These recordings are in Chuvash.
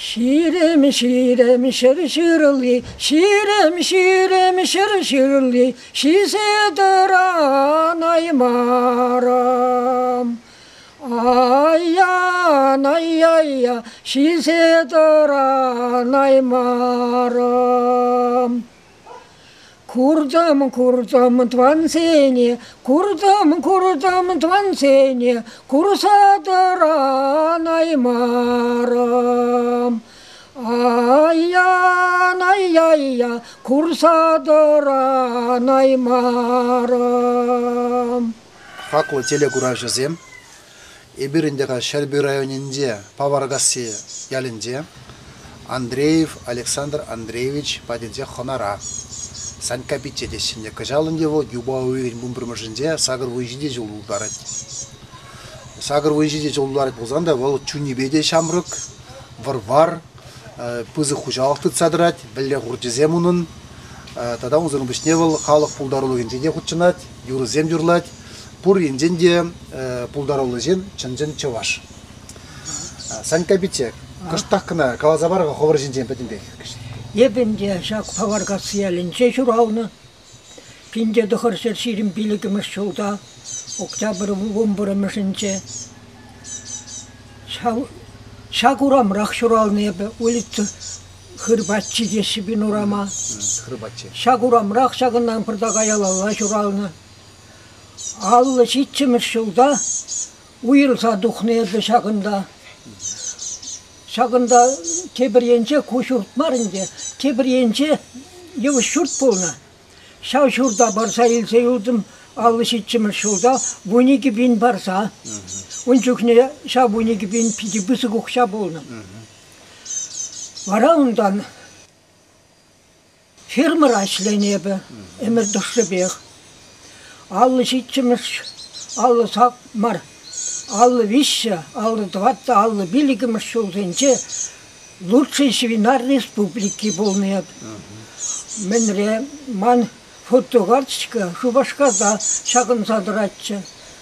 20, 20 100 ҫырли, 20, 20 100 ҫырли, ҫисе тӑранаймарӑм. Ай-ян, ай-яй-я, ҫисе тӑранаймарӑм. Куртӑм, куртӑм тӑвансене, куртӑм, куртӑм тӑвансене, курса тӑранаймарӑм. Ай-ян, ай-яй-я, курса тӑранаймарӑм. Хаклӑ телекуравҫӑсем, эпир ӗнтӗ-ха Ҫӗрпӳ районӗнче Паваркасси ялӗнче Андреев Александр Андреевич патӗнче хӑнара. Санькка пичче теҫҫӗ ӗнтӗ. Кӑҫал ӗнтӗ вӑл юпа уйӑхӗн 11-мӗшӗнче 87 ҫул тултарать. 87 ҫул тултарать пулсан та вӑл чунӗпе те ҫамрӑк, вӑр-вар, пысӑк хуҫалӑх тытса тӑрать, вӗлле хурчӗсем унӑн. Тата унсӑрӑн пуҫне вӑл халӑх пултарулӑхӗнче те хутшӑнать, юрӑсем юрлать. Пур енчен те пултаруллӑ ҫын, чӑн-чӑн чӑваш. Санька пичче, кӑштах кӑна каласа пар-ха хӑвӑр ҫинчен пӗтӗмпех. Эпӗ ӗнтӗ ҫак Паваркасси ялӗнче ҫуралнӑ. 1925 ҫулта, октябрь 11-мӗшӗнче. Ҫав, ҫак урамрах ҫуралнӑ эпӗ, улица Хырпаччи теҫҫӗ пин урама. Хырпаччи. Ҫак урамрах ҫакӑнтан пӑртак аялалла ҫуралнӑ. 57-мӗш ҫулта уйрӑлса тухнӑ эпӗ ҫакӑнта. Ҫакӑнта тепӗр енче ку ҫурт мар ӗнтӗ, тепӗр енче йывӑҫ ҫурт пулнӑ. Ҫав ҫурта парса илсе юлтӑм 57-мӗш ҫулта 12 пин парса. Ун чухне ҫав 12 пин питӗ пысӑк укҫа пулнӑ. Вара унтан Фермӑра ӗҫленӗ эпӗ ӗмӗр тӑршшӗпех. 57-мӗш, 50 мар, 53, 54, 55-мӗш ҫулсенче лучший свинар республики пулнӑ эп. Мӗнре ман фотокарточка Шупашкарта ҫакӑнса тӑратчӗ.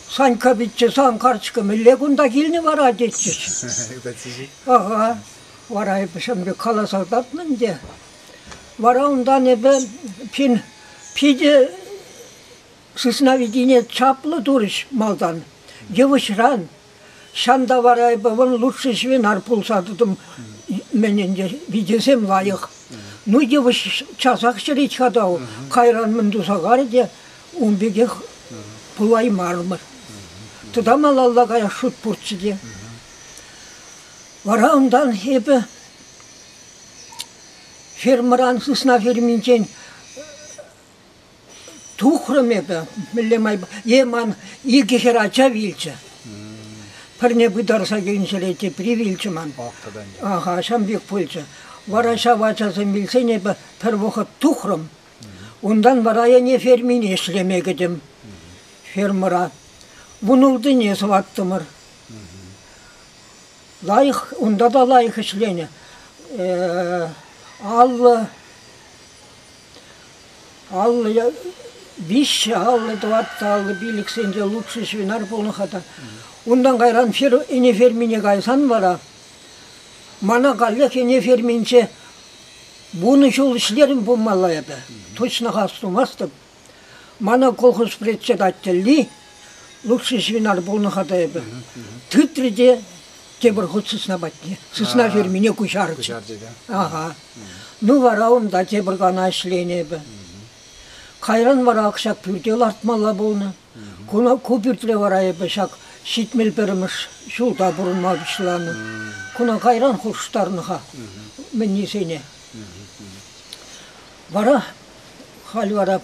Санька пичче, сан карточка мӗнле кунта килнӗ вара тетчӗҫ. Ага, вара эпӗ ҫавӑн пек каласа кӑтартнӑ ӗнтӗ. Вара унтан эпӗ пин питӗ сысна витине чаплӑ турӗҫ малтан, йывӑҫран. Ҫанта вара эпӗ вӑл лучший свинар пулса тӑтӑм. Мӗн ӗнтӗ, витесем лайӑх. Ну, йывӑҫ часах ҫӗрет-ха та кайран мӗн туса карӗ те ун пекех пулаймарӑмӑр. Тата малалла каяс шут пурччӗ те. Вара унтан эпӗ Фермӑран, сысна ферминчен тухрӑм эпӗ, мӗнле майпа. Е ман икӗ хӗр ача вилчӗ. Пӗрне пытарса килнӗ ҫӗре тепри вилчӗ ман. Аха, ҫавӑн пек пулчӗ. Вара ҫав ачасем вилсен эпӗ пӗр вӑхӑт тухрӑм. Унтан вара ӗне фермине ӗҫлеме кӗтӗм. Фермӑра. 16-не сӑваттӑмӑр. Лайӑх, унта та лайӑх ӗҫленӗ. 53, 54, 55-сенче лучший свинар пулнӑ-ха та. Унтан кайран ӗне фермине кайсан вара мана каллех ӗне ферминче 10 ҫул ӗҫлерӗм пулмалла эпӗ. Точно астумастӑп. Мана колхоз председателли лучший свинар пулнӑ-ха та эпӗ. Тытрӗ те тепӗр хут сысна патне, сысна фермине куҫарчӗ. Куҫарчӗ те. Ага. Ну вара унта тепӗр кана ӗҫленӗ эпӗ. Кайран вара ак ҫак пӳрте лартмалла пулнӑ. Ку пӳртре вара эпӗ ҫак 71-мӗш ҫулта пурӑнма пуҫланӑ. Куна кайран хушӑштарнӑ-ха мӗннисене. Вара Халь вара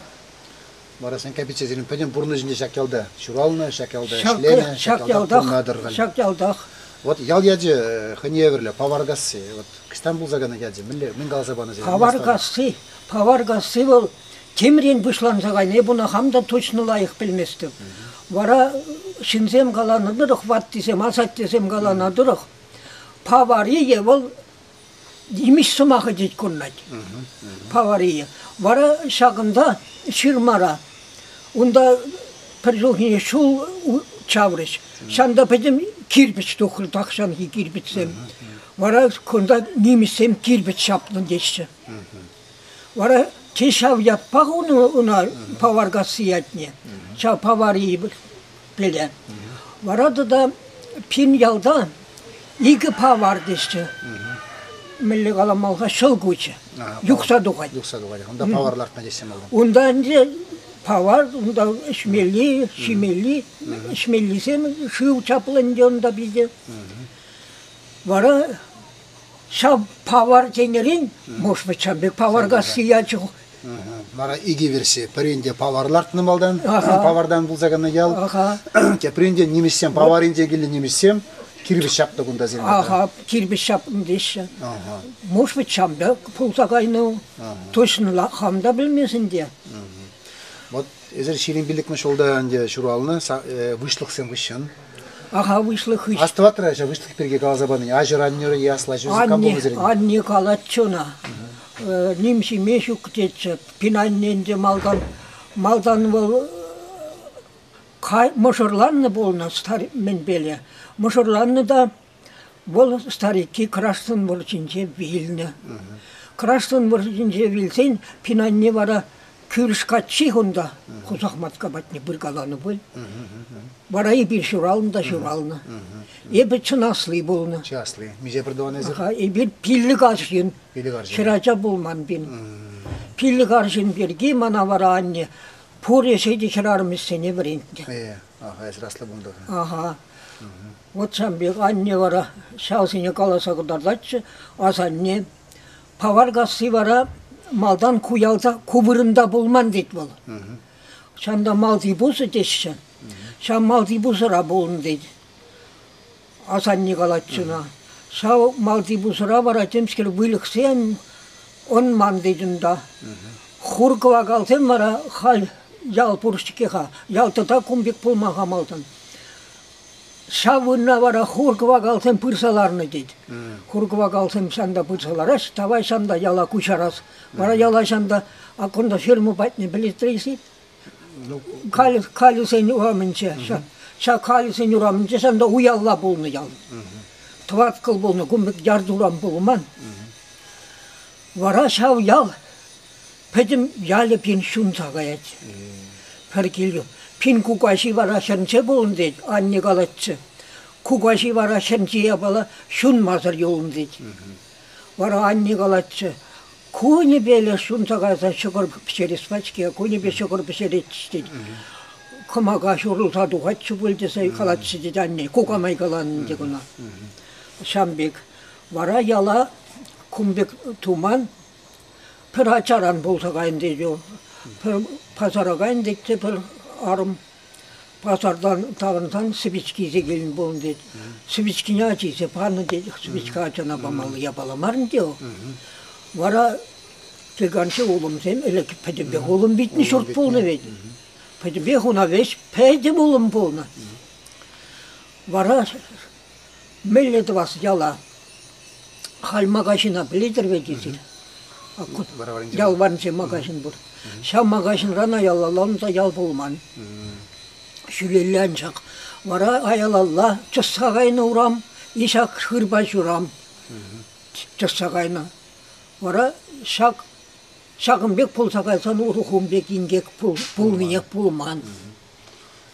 Вара Санька пичче сирӗн пӗтӗм пурнӑҫӗнче ҫак ялта ҫуралнӑ, ҫак ялта ӗҫленӗ, ҫак ялта пурӑнатӑр халь. Ҫак ялтах. Вот ял ячӗ хӑйне евӗрлӗ Паваркасси. Вот кӑҫтан пулса кайнӑ ячӗ? Мӗнле, мӗн каласа панӑ сире? Паваркасси, Паваркасси вӑл темрен пуҫланса кайнӑ. Эп ӑна хам та точно лайӑх пӗлместӗп. Вара ҫынсем каланӑ тӑрӑх, ваттисем, асаттесем каланӑ тӑрӑх, Паварие вӑл Нимӗҫ сӑмахӗ тет курӑнать. Павария. Вара ҫакӑнта ҫырмара унта пӗр ҫулхине ҫул чаврӗҫ. Ҫанта пӗтӗм кирпӗч тухрӗ, тахҫанхи кирпӗчсем. Вара кунта нимӗҫсем кирпӗч ҫапнӑ теҫҫӗ. Вара те ҫав ятпа хунӑ ӑна Паваркасси ятне, ҫав Павари пеле. Вара тата пин ялта икӗ павар теҫҫӗ. Мӗнле каламалла, ҫӑлкуҫӗ. Юхса тухать. Юхса тухать. Унта павар лартнӑ теҫҫӗ малтан. Унта ӗнтӗ павар, унта ӗҫмелли, ҫимелли, ӗҫмеллисем шыв чаплӑ ӗнтӗ унта питӗ. Вара ҫав павар тенӗрен, может быть, ҫав пек Паваркасси ячӗ. Вара икӗ верси. Пӗринче павар лартнӑ малтан, павартан пулса кайнӑ ял. Тепринче нимӗҫсем, паваринче килнӗ нимӗҫсем кирпӗч ҫапнӑ кунта сирӗн. Ага, кирпӗч ҫапнӑ теҫҫӗ. Может быть, ҫав пек пулса кайнӑ. Точно хам та пӗлмесен те. Вот эсир 25-мӗш ҫулта ӗнтӗ ҫуралнӑ выҫлӑхсем хыҫҫӑн. Аха, выҫлӑх хыҫ. Астӑватӑр ҫав выҫлӑх пирки каласа панине? Аҫӑр аннӗр е аслаҫу кам пулнӑ сирӗн? Анне калатчӗ ӑна. Ним ҫиме ҫук тетчӗ. Пин анне ӗнтӗ малтан, малтан вӑл мӑшӑрланнӑ пулнӑ мӗнпеле. Мӑшӑрланнӑ та вӑл старикки Краснӑн вӑрҫинче вилнӗ. Краснӑн вӑрҫинче вилсен пин анне вара Кӳрш каччи кунта Хусахматка патне пыркаланӑ пуль. Вара эпир ҫуралнӑ та ҫуралнӑ. Эпӗ чӑн асли пулнӑ. Чи асли. Миҫе пӗртӑван эсир? Аха, эпир пиллӗк арҫын. Пиллӗк арҫын. Хӗрача пулман пин. Пиллӗк арҫын пирки мана вара анне пур ӗҫе те хӗрарӑм ӗҫсене вӗрентнӗ. Э, аха, эсир аслӑ пулнӑ. Аха. Вот ҫавӑн пек анне вара ҫавсене каласа кӑтартатчӗ. Асанне Паваркасси вара малтан ку ялта, ку вырӑнта пулман тет вӑл. Ҫавӑнта малти пусӑ теҫҫӗ. Ҫав малти пусӑра пулнӑ тет. Асанне калатчӗ ӑна. Ҫав малти пусӑра вара темскер выльӑхсем ӑнман тет унта. Хур-кӑвакалсем вара халь ял пур-ҫке-ха. Ялта та кун пек пулман-ха малтан. Ҫав вырӑна вара хур-кӑвакалсем пырса ларнӑ тет. Хур-кӑвакалсем ҫанта пырса лараҫ, тавай ҫанта яла куҫарас. Вара яла ҫанта, а кунта ферма патне пӗлетре-и? Калӗсен урамӗнче, ҫак Калӗсен урамӗнче ҫанта уялла пулнӑ ял. Тӑваткӑл пулнӑ, кун пек ярт урам пулман. Вара ҫав ял Пӗтӗм ялӗ пин ҫунса каять. Пӗр кил пин кукаҫи вара хӗрнче пулнӑ тет, анне калатчӗ. Кукаҫи вара хӗрнчи япала ҫунмасӑр юлнӑ тет. Вара анне калатчӗ, кунӗпеле ҫунса кайса ҫӑкӑр пӗҫерес пачке, кунӗпе ҫӑкӑр пӗҫеретчӗҫ тет. Кӑмака ҫурӑлса тухатчӗ пуль тесе калатчӗ тет анне, кукамай каланӑ ӗнтӗ кӑна. Ҫавӑн пек. Вара яла кун пек туман, Пӗр ачаран пулса кайнӑ тет вӑл. Пӗр пасара кайнӑ тет те пӗр арӑм пасартан таврӑнсан свечки илсе килнӗ пулнӑ тет. Свечкине ачисе панӑ тет. Свечка ачана памалли япала мар ӗнтӗ вӑл. Вара тыканчӑ улӑмсем ӗлӗк пӗтӗмпех улӑм витнӗ ҫурт пулнӑ вӗт. Пӗтӗмпех уна веҫ пӗтӗм улӑм пулнӑ. Вара Мӗнле тӑвас яла? Халь магазина пӗлетӗр вӗт эсир. Ял варринче магазин пур. Ҫав магазинран аялалла унта ял пулман. Ҫӳлелле анчах. Вара аялалла чӑсса кайнӑ урам и ҫак хырпа ҫурам чӑсса кайнӑ. Вара ҫак ҫакӑн пек пулса кайсан урӑх ун пек инкек пулниех пулман.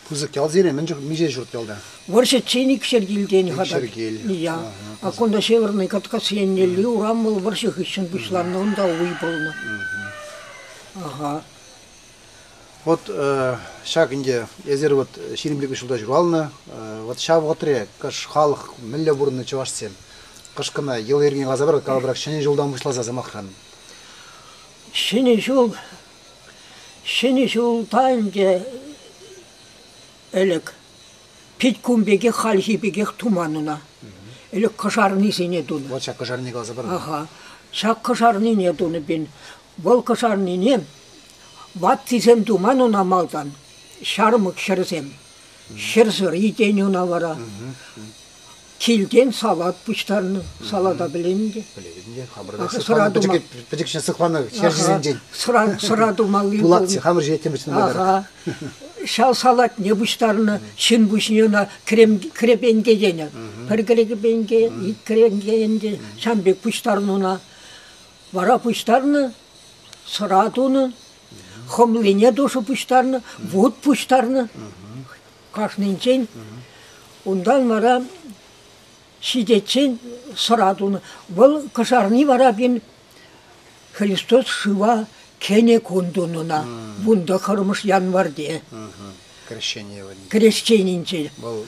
Пысӑк ял сирӗн мӗн чухлӗ миҫе ҫурт ялта? Вӑрҫӑччен икшер килтен Икшер кил. Я. А кунта Северный Кавказ еннелли урам вӑл вӑрҫӑ хыҫҫӑн пуҫланнӑ, унта уй пулнӑ. Ага. Вот ҫак ӗнтӗ эсир вот 25 ҫулта ҫуралнӑ. Вот ҫав вӑхӑтре кӑш халӑх мӗнле пурӑннӑ чӑвашсем? Кӑш кӑна йӑл-йӗркене каласа пар, калӑпӑрах Ҫӗнӗ ҫултан пуҫласа сӑмахран. Ҫӗнӗ ҫул Ҫӗнӗ ҫулта ӗнтӗ ӗлӗк пит кун пекех хальхи пекех туман ӑна. Ӗлӗк кӑшарнисене тунӑ. Вот ҫак кӑшарни каласа пар. Аха. Ҫак кӑшарнине тунӑ пин. Вӑл кӑшарнине ваттисем туман ӑна малтан. Ҫармӑк хӗрсем. Хӗрсӑри тенӗ ӑна вара. Килтен салат пуҫтарнӑ. Салата пӗлен те. Пӗлетӗп те. Хамӑр сыхланӑ, пӗчӗк, пӗчӗкҫӗ сыхланӑ ҫерҫисенчен. Сӑра, сӑра тумалли. Пулакци, хамӑр ҫиеттӗмӗр Ага. Ҫав салатне пуҫтарнӑ, ҫын пуҫне ӑна крепенке тенӗ. Пӗр крепенке, ик крепенке ӗнтӗ, ҫавӑн пек пуҫтарнӑ ӑна. Вара пуҫтарнӑ, сӑра тунӑ, хӑмлине тушӑ пуҫтарнӑ, вут пуҫтарнӑ кашнинчен. Унтан вара ҫитиччен сӑра тунӑ. Вӑл кӑшарни вара пин Христос шыва кӗнӗ кун тунӑ ӑна, 19 январьте. Крещение вӑл. Крещенинче. Вӑл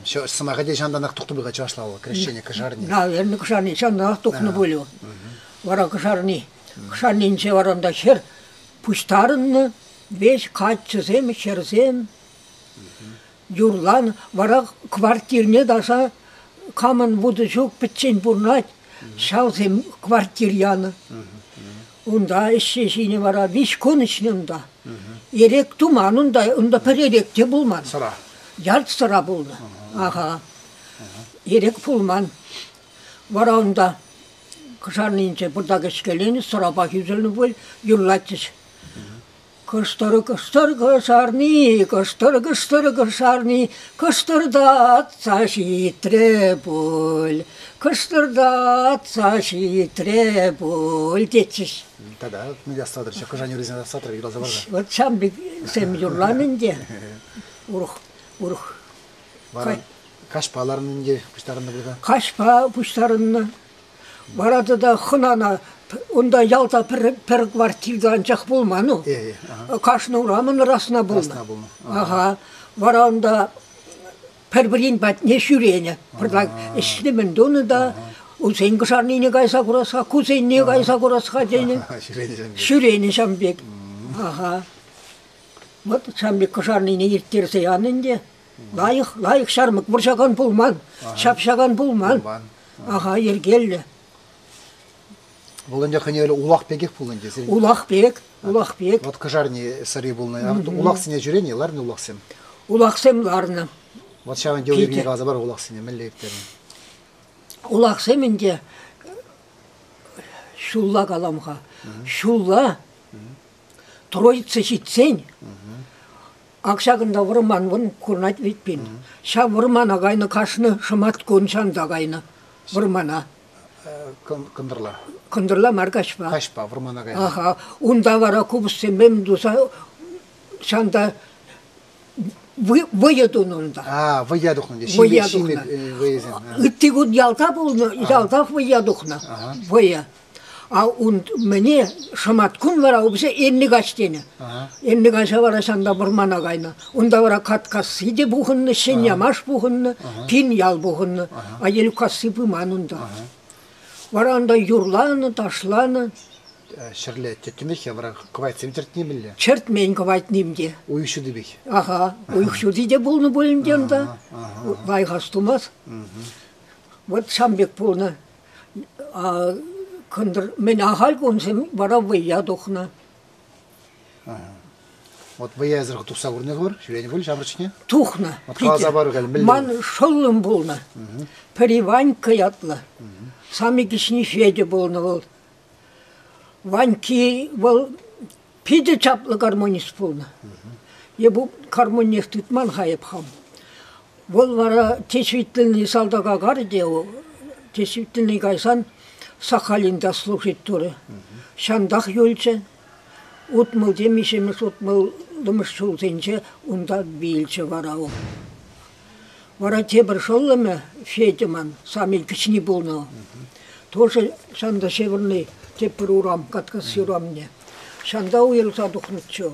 сӑмахӗ те ҫантанах тухнӑ пуль-ха чӑвашла вӑл, крещение, кӑшарни. Наверное, кӑшарни ҫантанах тухнӑ пуль. Вара кӑшарни. Кӑшарнинче вара унта хӗр пуҫтарӑннӑ, веҫ каччӑсем, хӗрсем юрланӑ. Вара квартирне таса камӑн вутӑ ҫук, пӗччен пурӑнать, ҫавсем квартир янӑ. Унта ӗҫсе ҫинӗ вара виҫ кун ӗҫнӗ унта. Эрек туман унта, унта пӗр эрек те пулман. Сӑра. Ялт сӑра пулнӑ. Аха. Эрек пулман. Вара унта кӑшарнинче пӑртак ӗҫкеленӗ, сӑрапа хӳсӗлнӗ пуль, юрлатчӗҫ. Кӑштӑр-кӑштӑр кӑшарни, кӑштӑр-кӑштӑр кӑшарни, кӑштӑртатса ҫитрӗ пуль, кӑштӑртатса ҫитрӗ пуль тетчӗҫ. Тата мӗн астӑватӑр, ҫак кӑшан юррисене астӑватӑр, юрласа парса. Вот ҫавӑн пексем юрланӑ ӗнтӗ. Урӑх, урӑх. Вара каҫпа ларнӑ ӗнтӗ, пуҫтарӑннӑ пулсан. Каҫпа пуҫтарӑннӑ. Вара тата хӑнана унта ялта пӗр, пӗр квартирта анчах пулман-у. Кашни урамӑн расна пулнӑ. Расна пулнӑ. Аха. Вара унта пӗр-пӗрин патне ҫӳренӗ. Пӑртак ӗҫлемен тунӑ та усен кӑшарнине кайса курас-ха, кусенне кайса курас-ха тенӗ. Ҫӳренӗ ҫавӑн пек. Аха. Вот ҫавӑн пек кӑшарнине ирттерсе янӑ ӗнтӗ. Лайӑх, лайӑх ҫармӑк вӑрҫакан пулман, ҫапҫакан пулман. Аха, йӗркеллӗ. Вӑл ӗнтӗ хӑйне улах пекех пулнӑ ӗнтӗ. Улах пек, улах пек. Вот кӑшарни сӑри пулнӑ. Улахсене ҫӳренӗ, ларнӑ улахсем? Улахсем ларнӑ. Вот ҫавӑн йӑли каласа пар улахсене мӗнле ирттернӗ? Улахсем ӗнтӗ ҫулла калам-ха. Ҫулла Троица ҫитсен Ак ҫакӑнта вӑрман вӑн курӑнать вӗт пин. Ҫав вӑрмана кайнӑ кашни шӑмат кун ҫанса кайнӑ вӑрмана. Кӑнтӑрла. Кӑнтӑрла мар каҫпа. Каҫпа вӑрмана кайнӑ. Аха. Унта вара купӑссем мӗн туса ҫанта вӑйӑ тунӑ унта. А, вӑййа тухнӑ. Вӑййа тухнӑ. Ытти кун ялта пулнӑ, ялтах вӑййа тухнӑ. Вӑйӑ. А ун мӗне шӑматкун вара упӑсе эрне каҫ тенӗ. Эрне каҫа вара ҫанта вӑрмана кайнӑ. Унта вара Каткасси те пухӑннӑ, Ҫӗн Ямаш пухӑннӑ, Пин ял пухӑннӑ. А Елюккасси пыман унта. Вара унта юрланӑ, ташланӑ. Ҫӗрле тӗттӗмех-ха вара кӑвайтсем чӗртни мӗнле? Чӗртмен кӑвайт ним те. Уйӑх ҫути пек. Аха, уйӑх ҫути те пулнӑ пуль ӗнтӗ унта. Лайӑх астумас. Вот ҫавӑн пек пулнӑ. Кӑнтӑр мӗн ахаль кунсем вара вӑййа тухнӑ. Вот вӑййасӑр тухса курнӑ пур, ҫӳренӗ пуль ҫамрӑк чухне? Тухнӑ. Вот каласа парӑр халь, мӗнле? Ман шӑллӑм пулнӑ. Пӗри Ванькка ятлӑ. Сами кӗҫни Федя пулнӑ вӑл. Ванькки вӑл питӗ чаплӑ гармонист пулнӑ. Эп гармоннех тытман-ха эп хам. Вӑл вара действительный салтака карӗ те действительный кайсан Сахалинта служить турӗ. Ҫантах юлчӗ. 60 темиҫемӗш утмӑлмӗш ҫулсенче унта вилчӗ вара вӑл. Вара тепӗр шӑллӑмӗ Федя ман, Самил кӗҫни пулнӑ. Тоже ҫанта ҫывӑрни тепӗр урам, Каткасси урамне. Ҫанта уйрӑлса тухнӑччӗ.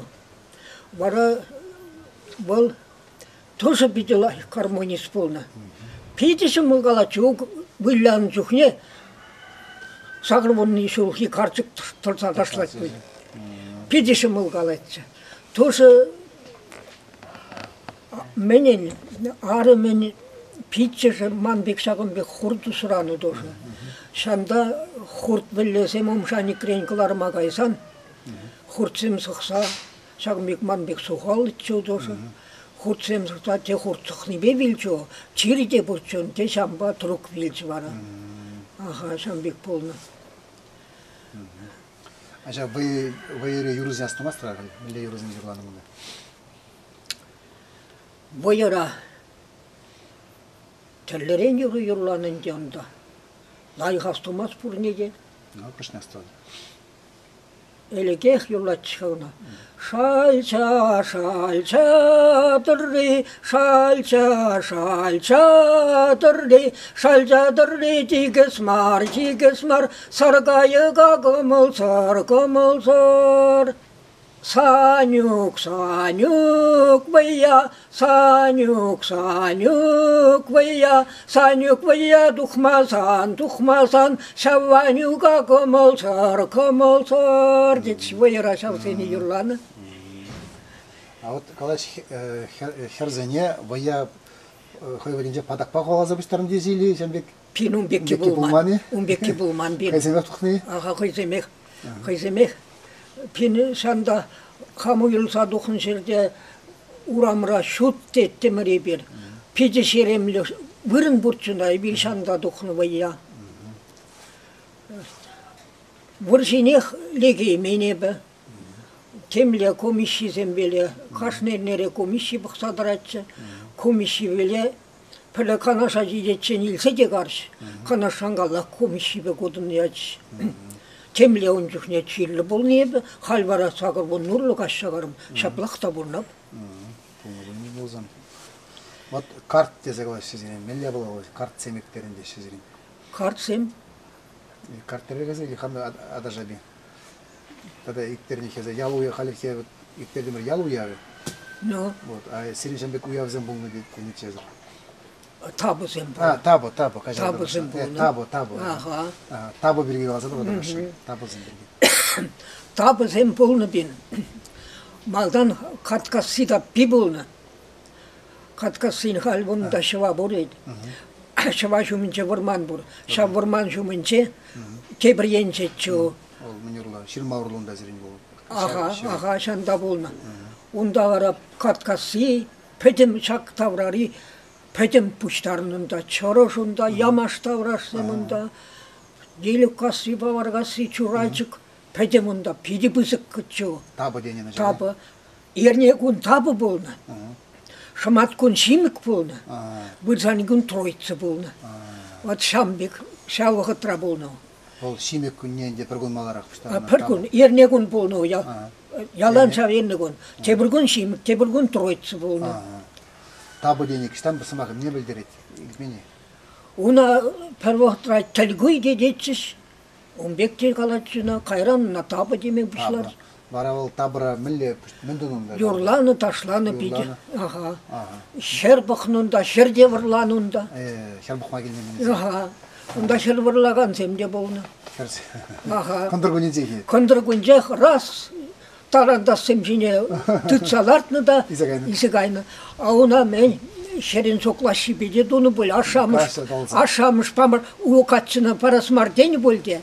Вара вӑл тоже питӗ лайӑх гармонист пулнӑ. Питӗ ҫӑмӑл калатчӗ. Вылянӑ чухне 80 ҫулхи карчӑк тӑрса ташлать пуль. Питӗ ҫӑмӑл калатчӗ. Тоже мӗнӗн арӑмӗн пиччӗшӗ ман пек ҫакӑн пек хурт усранӑ тоже. Ҫанта хурт вӗллесем омшаникрен кӑларма кайсан хуртсем сӑхса Ҫакӑн пек ман пек сухаллӑччӗ тоже. Хуртсем сӑхса те хурт сӑхнипе вилчӗ, чирӗ те пурччӗ, те ҫавӑнпа тӑрук вилчӗ вара. Аха, ҫавӑн пек пулнӑ. Ача вӑйӑри юрӑсене астумастӑр-ха? Мӗнле юрӑсем юрланӑ унта? Вӑйӑра тӗрлӗрен юрӑ юрланӑ ӗнтӗ унта. Лайӑх астумасть пурне те. Ну, кӑшне астӑвать. Ӗлӗкех юрлатчӗ-ха ӑна. Шалча, шалча тӑрри, шалча, шалча тӑрри, шалча тӑрри тикӗс мар, тикӗс мар, саркайӑка кӑмӑлсӑр, кӑмӑлсӑр. Санюк, Санюк вӑййа, Санюк, Санюк вӑййа, Санюк вӑййа тухмасан, тухмасан, ҫав Ванюка кӑмӑлсӑр, кӑмӑлсӑр тет вӑйӑра ҫавсене юрланӑ. А вот калаҫ хӗрсене вӑййа хӑй вӑйӗнче патакпа хӑваласа пуҫтарнӑ тесе ҫавӑн пек Пин ун пекки пулман. Ун пекки пулман пин. Хӑйсемех тухни? Аха, хӑйсемех. Хӑйсемех. Пин ҫанта хам уйрӑлса тухнӑ ҫӗрте урамра ҫут теттӗмӗр эпир. Питӗ ҫеремлӗ вырӑн пурччӗ унта, эпир ҫанта тухнӑ вӑййа. Вӑрҫинех лекеймен эпӗ. Темле комиссисемпеле, кашни эрнере комисси пӑхса тӑратчӗ. Комиссипеле Пӗлӗ Канаша ҫитиччен илсе те карҫ. Канашран каллах комиссипе кутӑн ячӗҫ. Темле ун чухне чирлӗ пулнӑ эпӗ, халь вара 80 урлӑ каҫса карӑм, ҫаплах та пурӑнап. Пулнӑ пулсан. Вот карт тесе калаҫҫӗ сире. Мӗнле пулать картсем ирттерен теҫҫӗ сирӗн? Картсем? Карт тӗрекесе или хам аташапи? Тата ирттернӗ хӗсе ял уявӗ халӗхе ирттертӗмӗр ял уявӗ. Ну. Вот, а сирӗн ҫын пек уявсем пулнӑ тет тенӗччӗ. Табӑсем пулнӑ. А, табо, табо, Табӑсем пулнӑ. Табо, табо. Ага. Табо пирки каласа та Табӑсем пирки. Табӑсем пулнӑ пин. Малтан Каткасси таппи пулнӑ. Каткассин халь вунта ҫӑва пур вӗт. Ҫӑва ҫумӗнче вӑрман пур. Ҫав вӑрман ҫумӗнче тепӗр енчеччӗ. Вӑл мӗн урлӑ? Ҫырма урлӑ унта сирӗн вӑл. Аха, аха, ҫанта пулнӑ. Унта вара Каткасси пӗтӗм ҫак таврари пӗтӗм пуҫтарнӑ унта. Чӑрӑш унта, Ямаш таврашсем унта, Елюккасси, Паваркасси, Чурачӑк пӗтӗм унта. Питӗ пысӑкчӗ. Тапӑ тенӗ. Тапӑ. Эрнекун тапӑ пулнӑ. Шӑматкун ҫимӗк пулнӑ. Вырсарникун Троица пулнӑ. Вот ҫавӑн пек ҫав вӑхӑтра пулнӑ. Вӑл ҫимӗк кунне ӗнтӗ пӗр кун маларах пуҫтарнӑ. Пӗр кун, эрнекун пулнӑ Ялан ҫав эрнекун. Тепӗр кун ҫимӗк, тепӗр кун Троица пулнӑ. Тапӑ тени кӑҫтан сӑмахӗ мӗне пӗлтерет? Илтмен-и? Уна пӗр вӑхӑтра тӗлкуй те тетчӗҫ. Ун пек те калатчӗ ӑна, кайран ӑна тапӑ теме пуҫларӗ. Вара вӑл тапӑра мӗнле, мӗн тунӑ унта? Юрланӑ, ташланӑ питӗ. Аха. Ҫӗр пӑхнӑ унта, ҫӗр те вӑрланӑ унта. Ҫӗр пӑхма килнӗ. Аха. Унта ҫӗр вӑрлакансем те пулнӑ. Аха. Кӑнтӑр кунӗнчех-и? Кӑнтӑр кунчех раз тарантассем ҫине тытса лартнӑ та илсе кайнӑ. А уна мӗн ҫӗрӗн соклаҫҫипе те тунӑ пуль, ашшӗ-амӑш ашшӗ-амӑш памӑр у каччӑна парас мар тенӗ пуль те.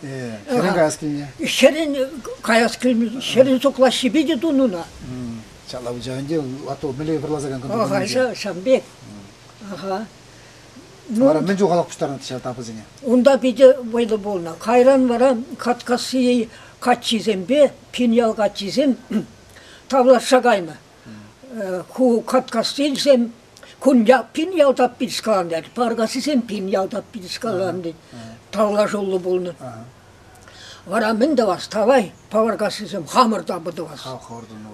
Хӗрӗн каяс килнӗ. Хӗрӗн каяс килнӗ, ҫӗрӗн соклаҫҫипе те тунӑ ӑна. Ҫапла пулчӗ ӗнтӗ, а то мӗнле вӑрласа кайнӑ. Ага, ҫавӑн пек. Ага. Вара мӗн чухлӗ халӑх пуҫтарӑнать ҫав тапӑсене? Унта питӗ вӑйлӑ пулнӑ. Кайран вара Каткасси каччисемпе Пиньял каччисем тавлашса кайнӑ. Ку Каткассисем кун Пиньял таппи тыскалан Паркассисем Пиньял таппи тыскалан тавлашуллӑ пулнӑ. Вара мӗн тӑвас? Тавай, Паваркассисем хамӑр тапӑ тӑвас.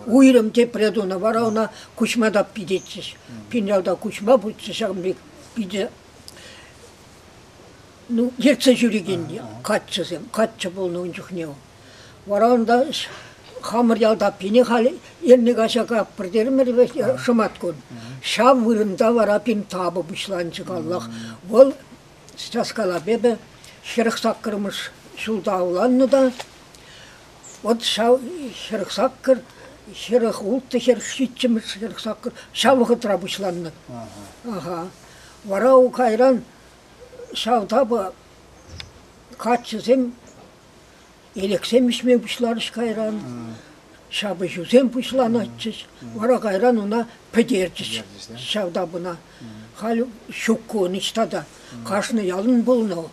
Уйрӑм тепре тунӑ. Вара ӑна Куҫма таппи тетчӗҫ. Пиньялта Куҫма пулчӗ ҫакӑн пек питӗ ну, ертсе ҫӳрекен каччӑсем, каччӑ пулнӑ ун чухне. Вара унта хамӑр ялта пине халь эрне каҫа каппӑр терӗмӗр шӑматкун. Ҫав вырӑнта вара пин тапӑ пуҫланчӗ каллах. Вӑл, сейчас калап эпӗ, 48-мӗш ҫулта авланнӑ та, вот ҫав 48, 46, 47-мӗш, 48 ҫав вӑхӑтра пуҫланнӑ. Аха. Вара у кайран ҫав тапӑ каччӑсем элексем ӗҫме пуҫларӗҫ кайран, ҫапӑҫусем пуҫланатчӗҫ. Вара кайран ӑна пӗтерчӗҫ ҫав тапӑна. Халь ҫук ку ниҫта та. Кашни ялӑн пулнӑ.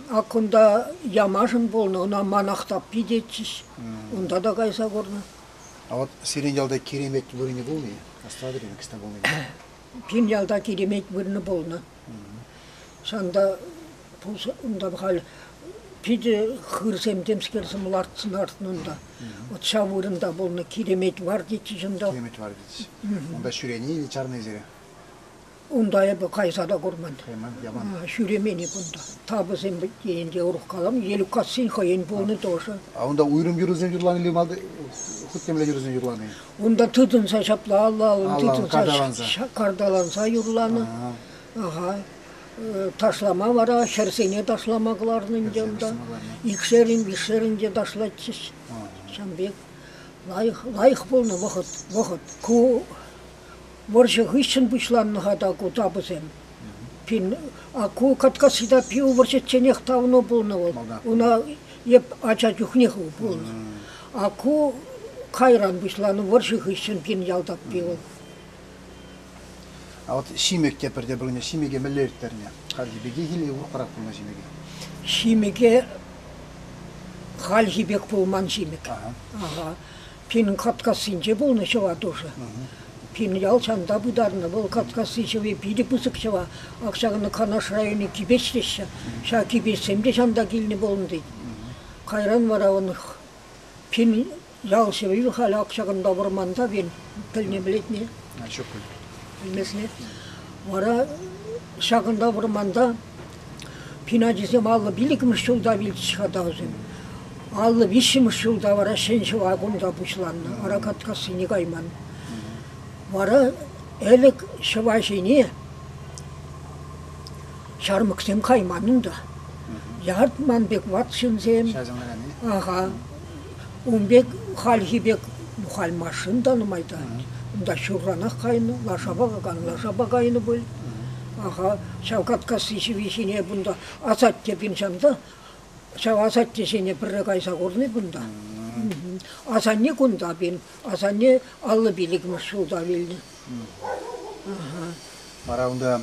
Ак кунта Ямашӑн пулнӑ, ӑна манах таппи тетчӗҫ. Унта та кайса курнӑ. А вот сирӗн ялта киремет вырӑнӗ пулнӑ-и? Астӑватӑр-и ӑҫта пулнине? Пин ялта киремет вырӑнӗ пулнӑ. Ҫавӑнта унта халь питӗ хырсем темскерсем лартса лартнӑ унта. Вот ҫав вырӑнта пулнӑ Киремет вар тетчӗҫ унта. Киремет вар тетчӗҫ. Унта ҫӳрени или чарни сире? Унта эпӗ кайса та курман. Кайман, яман. Ҫӳремен эп унта. Тапӑсем енче урӑх калам. Елюккассин хӑйӗн пулнӑ тоже. А унта уйрӑм юрӑсем юрлани малти хут темле юрӑсем юрлани? Унта тытӑнса ҫапла алла тытӑнса карталанса юрланӑ. Ага. Ташлама вара хӗрсене ташлама кӑларнӑ ӗнтӗ унта. Икшерӗн, виҫшерӗн те ташлатчӗҫ. Ҫавӑн пек лайӑх, лайӑх пулнӑ вӑхӑт, вӑхӑт. Ку вӑрҫӑ хыҫҫӑн пуҫланнӑ-ха та ку тапӑсем. Пин, а ку Каткасси пиво вӑрҫӑчченех тавнӑ пулнӑ вӑл. Уна эп ача чухнех пулнӑ. А ку кайран пуҫланӑ вӑрҫӑ хыҫҫӑн пин ял таппи вӑл. А вот ҫимӗк те пӗрте пӗрне ҫимӗке мӗнле ирттернӗ? Хальхи пекех или урӑхрах пулнӑ ҫимӗке? Ҫимӗке хальхи пек пулман ҫимӗк. Ага. Пин Каткассинче пулнӑ ҫӑва тушӑ. Пин ял ҫанта пытарнӑ. Вӑл Каткасси ҫӑви питӗ пысӑк ҫӑва. Ак ҫакӑнта Канаш районӗ Кипеч теҫҫӗ. Ҫав Кипечсем те ҫанта килнӗ пулнӑ тет. Кайран вара он пин ял ҫӑви халь ак ҫакӑнта вӑрманта пин пӗлне пӗлетне. Ҫук пуль. Пӗлмесне. Вара ҫакӑнта вӑрманта Пин ачисем 55-мӗш ҫулта вилчӗҫ-ха та вӗсем. 53-мӗш ҫулта вара ҫӗн ҫӑва кунта пуҫланнӑ. Вара Каткассине кайман. Вара ӗлӗк ҫӑва ҫине ҫармӑксем кайман унта. Яртман пек ват ҫынсем. Аха. Ун пек хальхи пек ну халь машин та нумай та. Унта ҫурранах кайнӑ, лашапа кайнӑ, лашапа кайнӑ пуль. Аха, ҫав Каткасси ҫӑви ҫине кунта асатте пиншанта, ҫав асатте ҫине пӗрре кайса курни кунта. Асанне кунта пин, асанне 55-мӗш ҫулта вилнӗ. Вара унта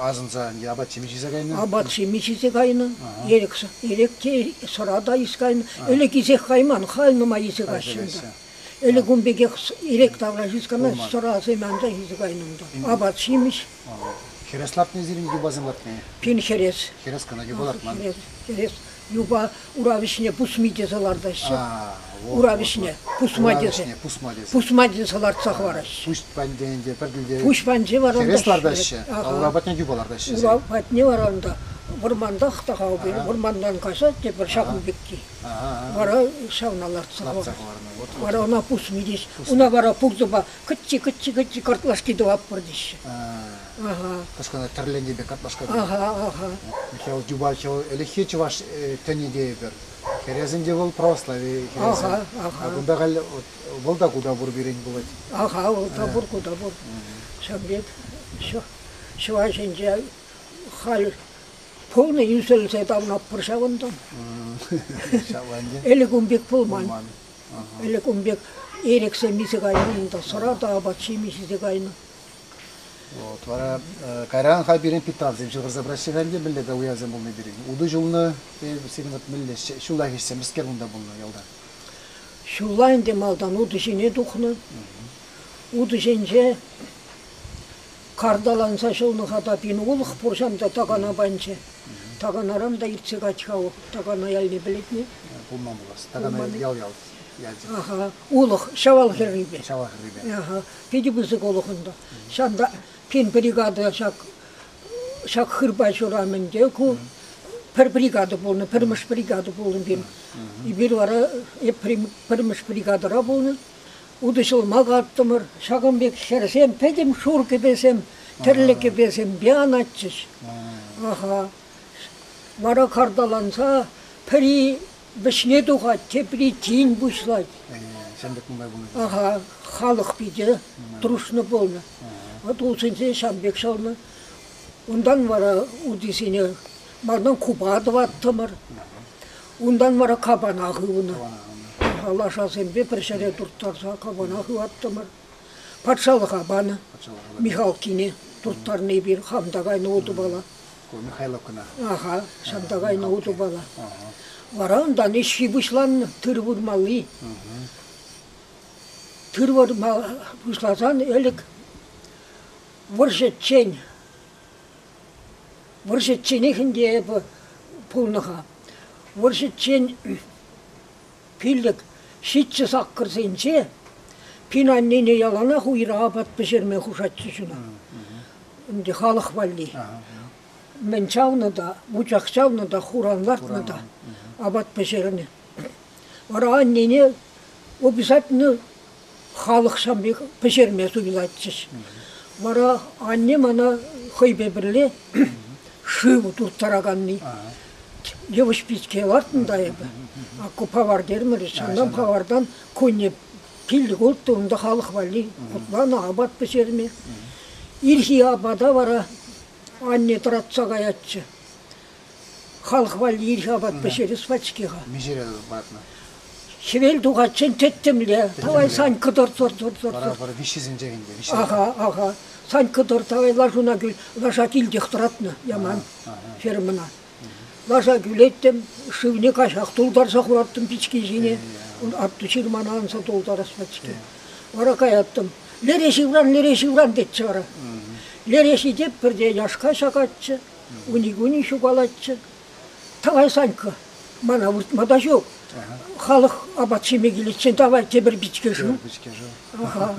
асӑнса апат-ҫимӗҫ ҫисе кайнӑ? Апат-ҫимӗҫ ҫисе кайнӑ. Эрек, эрек те, сӑра та ис кайнӑ. Ӗлӗк исех кайман, халь нумай исе каҫҫӗ унта. Ӗлӗк ун пекех эрек тавраш ис кайман, сӑрасем анчах исе кайнӑ унта. Апат-ҫимӗҫ. Хӗрес лартни сирӗн юпасем лартни? Пин хӗрес. Хӗрес кӑна юпа лартман. Хӗрес, хӗрес. Юпа ура вӗҫне пусми тесе лартаҫҫӗ. Ура вӗҫне пусма тесе. Пусма тесе. Пусма тесе лартса хӑвараҫҫӗ. Пуҫ панче пӗр тӗлте. Пуҫ панче вара Хӗрес лартаҫҫӗ, а ура патне юпа лартаҫҫӗ. Ура патне вара унта вӑрмантах та вӑрмантан каҫать те пӗр ҫакӑн пекки. Вара ҫавна лартса хӑварнӑ. Вара ӑна пусми теҫ. Уна вара пуртӑпа кӑччи-кӑччи-кӑччи картлашки тӑватпӑр теҫҫӗ. Ага. Кӑшкана тӗрленнӗ пек картлашка. Ага, ага. Михаил Дюбачев ӗлӗкхи чӑваш тӗнӗ тейӗпӗр. Хӗресӗн те вӑл православи хӗресӗ. Ага, ага. А кунта халь вӑл та кута пур пирӗн пулать. Ага, вӑл та пур, кута пур. Ҫав пек ҫӑва ҫинче халь полный ӳсӗлсе тавнатпӑр ҫавӑнтан. Ҫавӑнтан. Ӗлӗк ун пек пулман. Ӗлӗк ун пек эрексем илсе кайнӑ унта, сӑра та апат-ҫимӗҫ илсе кайнӑ. Вот, вара кайран халь пирӗн питравсем ҫывхарса пыраҫҫӗ ӗнтӗ, мӗнле те уявсем пулнӑ пирӗн. Утӑ ҫулнӑ, сирӗн вот мӗнле ҫуллахи ӗҫсем мӗскер кунта пулнӑ ялта? Ҫулла ӗнтӗ малтан утӑ ҫине тухнӑ. Утӑ ҫинче карталанса ҫулнӑ-ха та пин улӑх пур ҫамта такана панчӗ. Таканаран та иртсе кать-ха такана ялне пӗлетне. Пулман пулас. Такана ял-ял ячӗ. Аха, улӑх Ҫавал хӗррипе. Ҫавал хӗррипе. Аха, питӗ пысӑк улӑх унта. Ҫавӑнта пин бригада ҫак ҫак хырпа ҫурамӗнче ку пӗр бригада пулнӑ, пӗрмӗш бригада пулнӑ пин. Эпир вара эп пӗрмӗш бригадӑра пулнӑ. Утӑ ҫулма каттӑмӑр. Ҫакӑн пек хӗрсем пӗтӗм шур кӗпесем, тӗрлӗ кӗпесемпе анатчӗҫ. Аха. Вара карталанса пӗри вӗҫне тухать, тепри тин пуҫлать. Ҫавӑн пек нумай пулнӑ. Аха, халӑх питӗ трушнӑ пулнӑ. Вот улшӑнчӗ ҫавӑн пек ҫӑлнӑ. Унтан вара утисене малтан купа тӑваттӑмӑр. Унтан вара капана хывнӑ. Лашасемпе пӗр ҫӗре турттарса капана хываттӑмӑр. Патшалӑха панӑ. Михалкине турттарнӑ эпир, хам та кайнӑ утӑпала. Ку Михайловкӑна. Аха, ҫавӑнта кайнӑ утӑпала. Вара унтан ӗҫҫи пуҫланнӑ, тыр вырмалли. Тыр вырма пуҫласан ӗлӗк вӑрҫӑччен, вӑрҫӑчченех ӗнтӗ эпӗ пулнӑ-ха. Вӑрҫӑччен 5, 7 саккӑрсенче пин аннене яланах уйра апат пӗҫерме хушатчӗҫ ӑна. Ӗнтӗ халӑх валли. Мӗн чавнӑ та, вучах чавнӑ та, хуран лартнӑ та апат пӗҫернӗ. Вара аннене обязательно халӑх ҫав пек пӗҫерме суйлатчӗҫ. Вара анне мана хӑйпе пӗрле шыв турттараканни. Йывӑҫ пичке лартнӑ та эпӗ. Ку павар термӗрӗ. Ҫавна павартан кунне 5-6 унта халӑх валли хутланӑ апат пӗҫерме. Ирхи апата вара анне тӑратса каятчӗ. Халӑх валли ирхи апат пӗҫерес пачки-ха. Миҫере лартнӑ? Хӗвел тухатчен тӗттӗмле. Тавай Санька тӑр, тӑр, тӑр, тӑр. Вара, вара виҫҫисенче ӗнтӗ. Аха, аха. Санька тӑр, тавай лашуна кӳл. Лаша килтех тӑратнӑ Яман фермӑна. Лаша кӳлеттӗм, шывне каҫах тултарса хураттӑм пички ҫине. Атту ҫырмана анса тултарас пачки. Вара каяттӑм. Лере ҫывран, лере ҫывран тетчӗ вара. Лере ҫитеп пӗрте яшка ҫакатчӗ. Уни-куни ҫукалатчӗ. Тавай, Санька, мана выртма та ҫук. Халӑх апат ҫиме киличчен тавай тепӗр пичке шыв. Пичке шыв. Аха.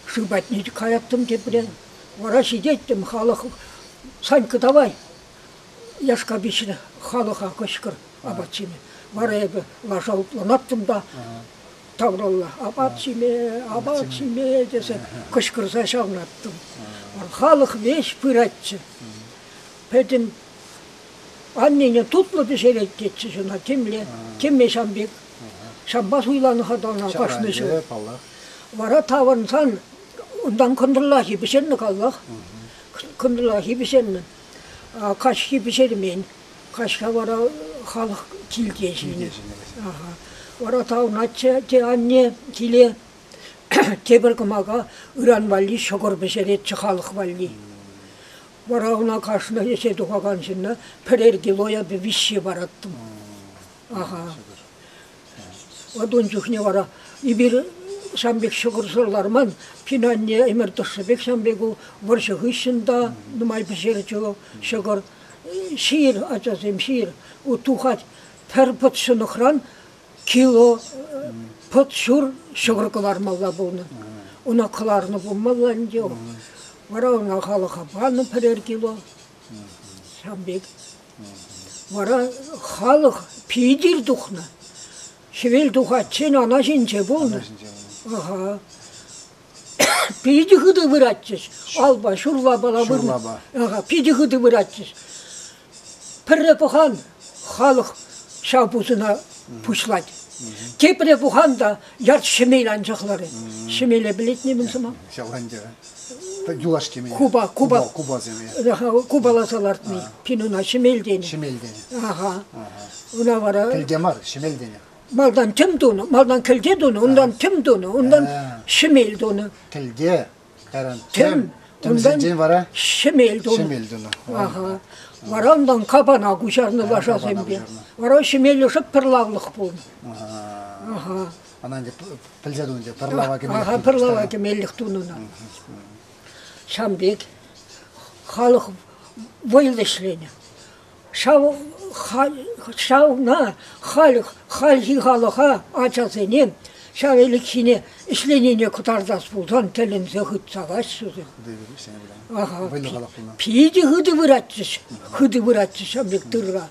Шыв патне каяттӑм тепре. Вара ҫитеттӗм, халӑх Санька, давай, яшка пиҫрӗ, халӑха кӑшкӑр апат ҫиме. Вара эпӗ лаша утланаттӑм та тавралла апат ҫиме, апат ҫиме тесе кӑшкӑрса ҫавнаттӑм. Халӑх веҫ пыратчӗ. Пӗтӗм аннене тутлӑ пӗҫерет тетчӗҫ ӑна темле, темме ҫам пек. Ҫампа суйланӑ-ха та ӑна кашни ҫул. Паллах. Вара таврӑнсан унтан кӑнтӑрлахи пӗҫернӗ каллах. Кӑнтӑрлахи пӗҫернӗ. Каҫхи пӗҫермен. Каҫха вара халӑх килте ҫинӗ. Вара таврӑнатчӗ те анне киле тепӗр кӑмака ыран валли ҫӑкӑр пӗҫеретчӗ халӑх валли. Вара ӑна кашни ӗҫе тухакан ҫынна пӗрер кило эпӗ виҫҫе параттӑм. Аха. Вот ун чухне вара эпир ҫавӑн пек ҫӑкӑрсӑр ларман. Пин анне ӗмӗр тӑршшӗпех ҫавӑн пек вӑрҫӑ хыҫҫӑн та нумай пӗҫерчӗ ҫӑкӑр. Ҫийӗр, ачасем, ҫийӗр. Тухать пӗр пӑт ҫӑнӑхран кило пӑт ҫур ҫӑкӑр кӑлармалла пулнӑ. Ӑна кӑларнӑ пулмалла ӗнтӗ. Вара ӑна халӑха панӑ пӗрер кило. Ҫавӑн пек. Вара халӑх питӗ ир тухнӑ. Хӗвел тухатчен ана ҫинче пулнӑ. Аха. Питӗ хытӑ выратчӗҫ. Алпа, ҫурлапала вырнӑ. Ага, питӗ хытӑ выратчӗҫ. Пӗрре пӑхан халӑх ҫав пусӑна пуҫлать. Тепре пӑхан та ярт ҫӗмел анчах ларать. Ҫӗмеле пӗлетне мӗн сӑмах? Ҫав ӗнтӗ. Юлашки мӗн? Купа, купа. Купасем. Купаласа лартни. Пин ӑна ҫӗмел тенӗ. Ҫӗмел тенӗ. Ага. Ӑна вара... Кӗлте мар, ҫӗмел тенӗ. Малтан тӗм тунӑ, малтан кӗлте тунӑ, унтан тӗм тунӑ, унтан ҫӗмел тунӑ. Кӗлте, кайран тӗм, тӗмсенчен вара ҫӗмел тунӑ. Ҫӗмел тунӑ. Ага. Вара унтан капана куҫарнӑ лашасемпе. Вара ҫӗмелӗ шӑп пӗр лавлӑх пулнӑ. Ага. Ӑна ӗнтӗ пӗлсе тунӑ ӗнтӗ, пӗр лава кӗмеллӗх. Ага, пӗр лава кӗмеллӗх тунӑ ӑна. Ҫавӑн пек халӑх вӑйлӑ ӗҫленӗ. Ҫав ҫавна халь хальхи халӑха, ачасене ҫав ӗлӗкхине ӗҫленине кӑтартас пулсан тӗлӗнсе хытса каҫҫӗ вӗсем. Аха. Питӗ хытӑ выратчӗҫ, хытӑ выратчӗҫ ҫав пек тырра.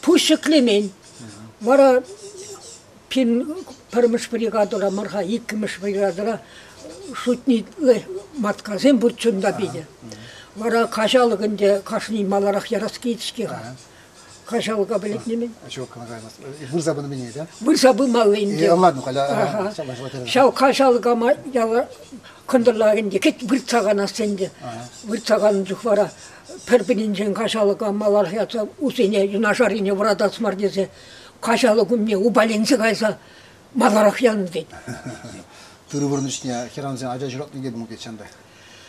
Пуҫ ҫӗклемен. Вара пин пӗрмӗш бригадӑра мар-ха, иккӗмӗш бригадӑра шутни маткасем пурччӗ унта питӗ. Вара каҫалӑк ӗнтӗ кашни маларах ярас килет-ҫке-ха. Каҫалӑка пӗлетне-мӗн? Ҫук, вырса пынӑ мӗне, да? Вырса пымалли ӗнтӗ. Ӑнланнӑ халь. Ҫав каҫалӑка яла кӑнтӑрла ӗнтӗ кӗт выртса канас ӗнтӗ. Выртса каннӑ чух вара пӗр-пӗринчен каҫалӑка маларах ярса усене юнашаррине вӑратас мар тесе каҫалӑк умне упаленсе кайса маларах янӑ тет. Тырӑ вырӑнӑҫне хӗрарӑмсем ача ҫуратни те пулнӑ тет ҫанта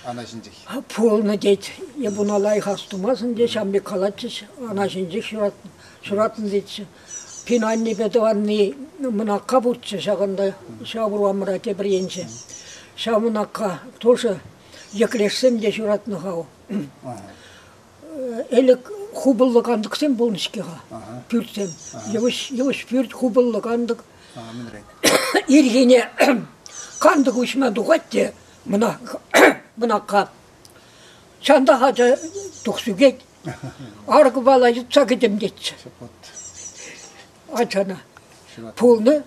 ана ҫинчех. Пулнӑ тет. Эп уна лайӑх астумасӑн те ҫавӑн пек калатчӗҫ. Ана ҫинчех ҫуратнӑ тетчӗ. Пин аннепе тӑванни мӑнакка пурччӗ ҫакӑнта, ҫав урамра тепӗр енче. Ҫав мӑнакка тоже йӗкӗрешсем те ҫуратнӑ-ха. Ӗлӗк хупӑллӑ кантӑксем пулнӑ-ҫке-ха, пӳртсем. Йывӑҫ, йывӑҫ пӳрт, хупӑллӑ кантӑк. Ирхине кантӑк уҫма тухать те мӑнакка Чантах ача тухса ӳкет. Аркӑпала йӑтса кӗтӗм тетчӗ. Ачана. Пулнӑ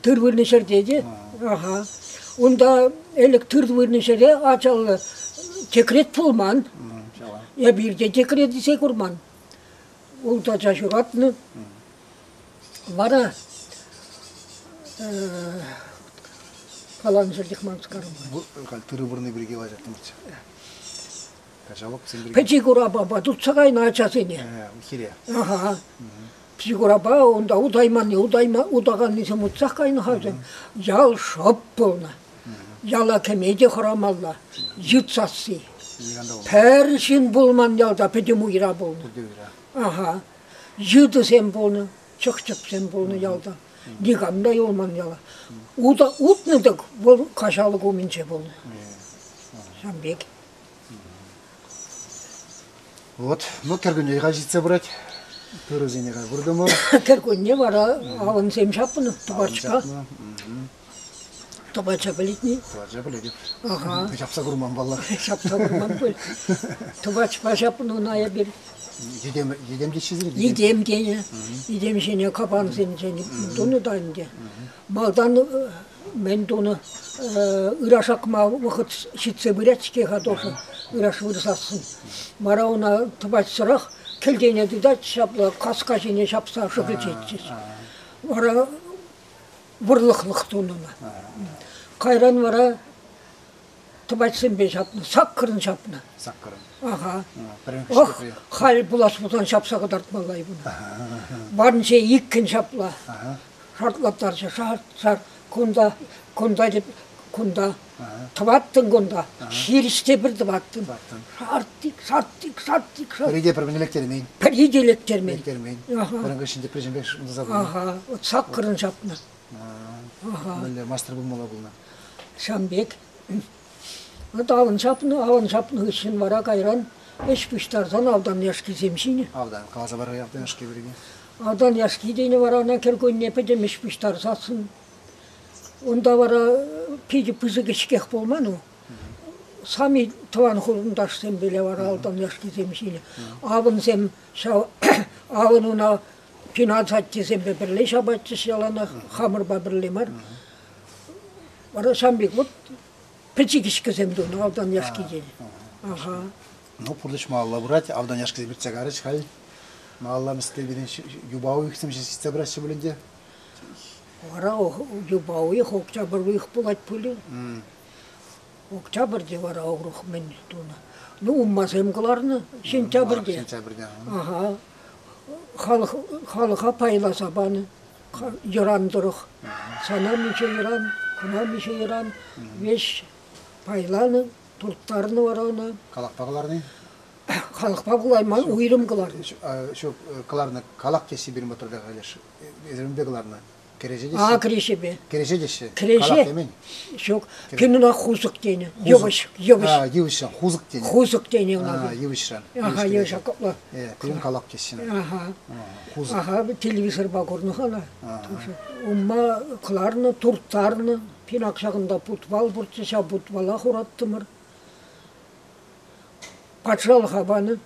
тыр вырнӑ ҫӗрте те. Аха. Унта ӗлӗк тыр вырнӑ ҫӗре ачаллӑ декрет пулман. Эпир те декрет илсе курман. Ултӑ ача ҫуратнӑ. Вара каланӑ ҫӗртех манскарӑм. Халь тырӑ вырни пирки калаҫаттӑмӑрччӗ. Пӗчӗк урапапа туртса кайнӑ ачасене. Хире. Аха. Пӗчӗк урапа унта утайманни, утайма, утаканнисем утсах кайнӑ-ха вӗсем. Ял шӑп пулнӑ. Яла кӗме те хӑрамалла. Йыт сасси. Пӗр ҫын пулман ялта, пӗтӗм уйра пулнӑ. Аха. Йытӑсем пулнӑ, чӑх-чӗпсем пулнӑ ялта. Никам та юлман яла. Ута утнӑ-тӑк вӑл каҫалӑк умӗнче пулнӑ. Ҫавӑн пек. Вот, ну кӗркунне халь ҫитсе пырать. Тырӑсене халь выртӑмӑр. Кӗркунне вара авӑнсем ҫапнӑ тӑпачпа. Тӑпача пӗлетни? Тӑпача пӗлетӗп. Ага. Ҫапса курман паллах. Ҫапса курман пуль. Тӑпачпа ҫапнӑ ӑна эпир. Йӗтем, йӗтем теҫҫӗ сире? Йӗтем тенӗ. Йӗтем ҫине капансенчен тунӑ та ӗнтӗ. Малтан мӗн тунӑ, ыраш акма вӑхӑт ҫитсе пырать-ҫке-ха тоже, ыраш вырсассӑн. Вара ӑна тӑпачсӑрах кӗлтене тытать, ҫапла каска ҫине ҫапса шӑкӑлчетчӗҫ. Вара вӑрлӑхлӑх тунӑ ӑна. Кайран вара тӑпачсемпе ҫапнӑ, саккӑрӑн ҫапнӑ. Саккӑрӑн. Аха. Ох, халь пулас пулсан ҫапса кӑтартмалла ӑна. Варӗнче иккӗн ҫапла. Шартлаттарчӗ, шарт-шарт. Кунта, кунта, кунта. Тӑваттӑн кунта. Хирӗҫ те пӗр тӑваттӑн. Шарттик, шарттик, шарттик, шарт. Пӗри те пӗр-пӗрне лектермен. Пӗри те лектермен. Лектермен. Пӗрин хыҫҫӑн теприсемпе шӑнса пынӑ. Аха, вот саккӑрӑн ҫапнӑ. Аха. Мӗнле мастер пулмалла пулнӑ. Ҫавӑн пек. Вот авӑн ҫапнӑ, авӑн ҫапнӑ хыҫҫӑн вара кайран ӗҫ пуҫтарсан автан яшкисем ҫинӗ. Автан, каласа пар автан яшки пирки. Автан яшки тенӗ вара ӑна кӗркунне пӗтӗм ӗҫ пуҫтарсассӑн. Унта вара питӗ пысӑк ӗҫкех пулман у. Сами тӑван хурӑнташсемпеле вара алтан яшкисем ҫинӗ. Авӑнсем ҫав авӑн уна пинасаттесемпе пӗрле ҫапатчӗҫ яланах, хамӑрпа пӗрле мар. Вара ҫавӑн пек вот пӗчӗк ӗҫкӗсем тунӑ автан яшки тенӗ. Аха. Ну, пурнӑҫ малалла пырать, автан яшкисем иртсе карӗҫ халь. Малалла мӗскер пирӗн юпа уйӑхсем ҫитсе пыраҫҫӗ пулин те. Вара юпа уйӑх, октябрь уйӑх пулать пулӗ. Октябрьте вара урӑх мӗн тунӑ. Ну, уммасем кӑларнӑ сентябрьте. Сентябрьте. Ага. Халӑх, халӑха пайласа панӑ йӑран тӑрӑх. Сана миҫе йӑран, куна миҫе йӑран, веҫ пайланӑ, турттарнӑ вара ӑна. Калакпа кӑларни? Халӑхпа кӑларман, уйрӑм кӑларнӑ. Ҫук, кӑларнӑ калак теҫҫӗ пирӗн патра халӗ. Эсӗ кӑларнӑ. Кӗреҫе теҫҫӗ. А, кӗреҫепе. Кӗреҫе теҫҫӗ. Кӗреҫе. Калак темен. Ҫук, пин хусӑк тенӗ. Йывӑҫ, йывӑҫ. А, йывӑҫран, хусӑк тенӗ. Хусӑк тенӗ ӑна. А, йывӑҫран. Ага, йывӑҫ капла. Э, пирӗн калак теҫҫӗ. Ага. Хусӑк. Ага, телевизорпа курнӑ-ха ӑна. Умма кӑларнӑ, турттарнӑ. Пинак ҫакӑнта путвал пурччӗ, ҫав путвала хураттӑмӑр. Патшалӑха панӑ.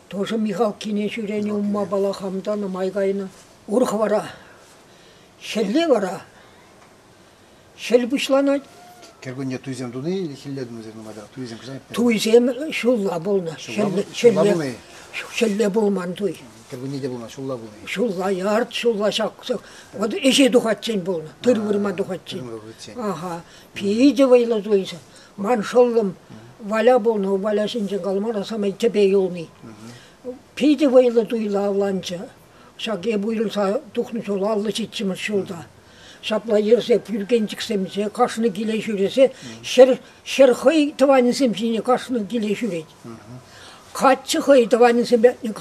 Тоже Михалкине ҫӳренӗ уммапала хам та нумай кайнӑ. Урӑх вара хӗлле вара хӗл пуҫланать. Кӗркунне туйсем туни или хӗлле тунисем нумай туйсем кӑҫал Туйсем ҫулла пулнӑ. Ҫулла, ҫулла пулнӑ-и? Хӗлле пулман туй. Кӗркунне те пулман, ҫулла пулнӑ. Ҫулла, ярт ҫулла ҫак вот ӗҫе тухатчен пулнӑ, тыр вырма тухатчен. Ага, питӗ вӑйлӑ туйсем. Ман шӑллӑм Валя пулнӑ, Валя ҫинчен калама самай тӗпе юлни. Питӗ вӑйлӑ туйла авланчӗ. Ҫак эп уйрӑлса тухнӑ ҫул 57-мӗш ҫулта. Ҫапла йӗрсе пӳркенчӗксемче кашни киле ҫӳресе ҫӗр, ҫӗр хӑй тӑванӗсем ҫине кашни киле ҫӳрет. Каччӑ хӑй тӑванӗсем патне.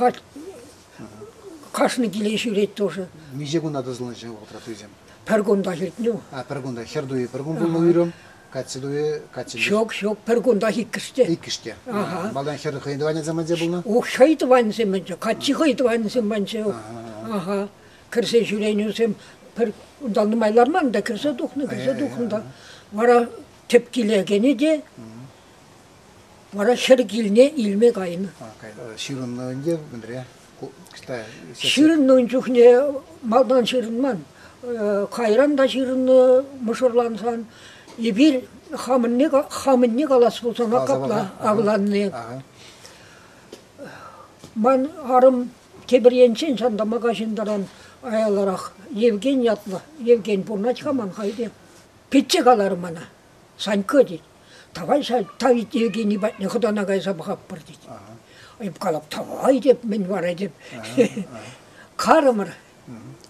Кашни киле ҫӳрет тоже. Миҫе куна тӑсӑлнӑ ҫав вӑхӑтра туйсем? Пӗр кунта иртнӗ. А, пӗр кунта. Хӗр туйӗ пӗр кун пулнӑ уйрӑм, каччӑ туйӗ каччӑ. Ҫук, ҫук, пӗр кунтах иккӗш те. Иккӗш те. Ага. Малтан хӗр хӑйӗн тӑванӗсем патӗнче пулнӑ? Ух, хӑй тӑванӗсем патӗнче, каччи хӑй тӑванӗсем патӗнче. Ага. Кӗрсе ҫӳренӳсем пӗр унта нумай ларман та кӗрсе тухнӑ, кӗрсе тухнӑ та. Вара тӗп киле кӗнӗ те вара хӗр килне илме кайнӑ. Ҫырӑннӑ ӗнтӗ мӗнре? Ҫырӑннӑ ун чухне малтан ҫырӑнман. Кайран та ҫырӑннӑ мӑшӑрлансан. Эпир хамӑнне, хамӑнне калас пулсан капла авланни. Ман арӑм тепӗр енчен ҫантамака ҫынтаран аяларах Евген ятлӑ. Евген пурӑнать-ха ман хай те. Пичче каларӗ мана, Санька тет, тавай Тавит Евгений патне хӑтана кайса пӑхатпӑр тет. Эп калап, тавай теп, мӗн вара теп. Карӑмӑр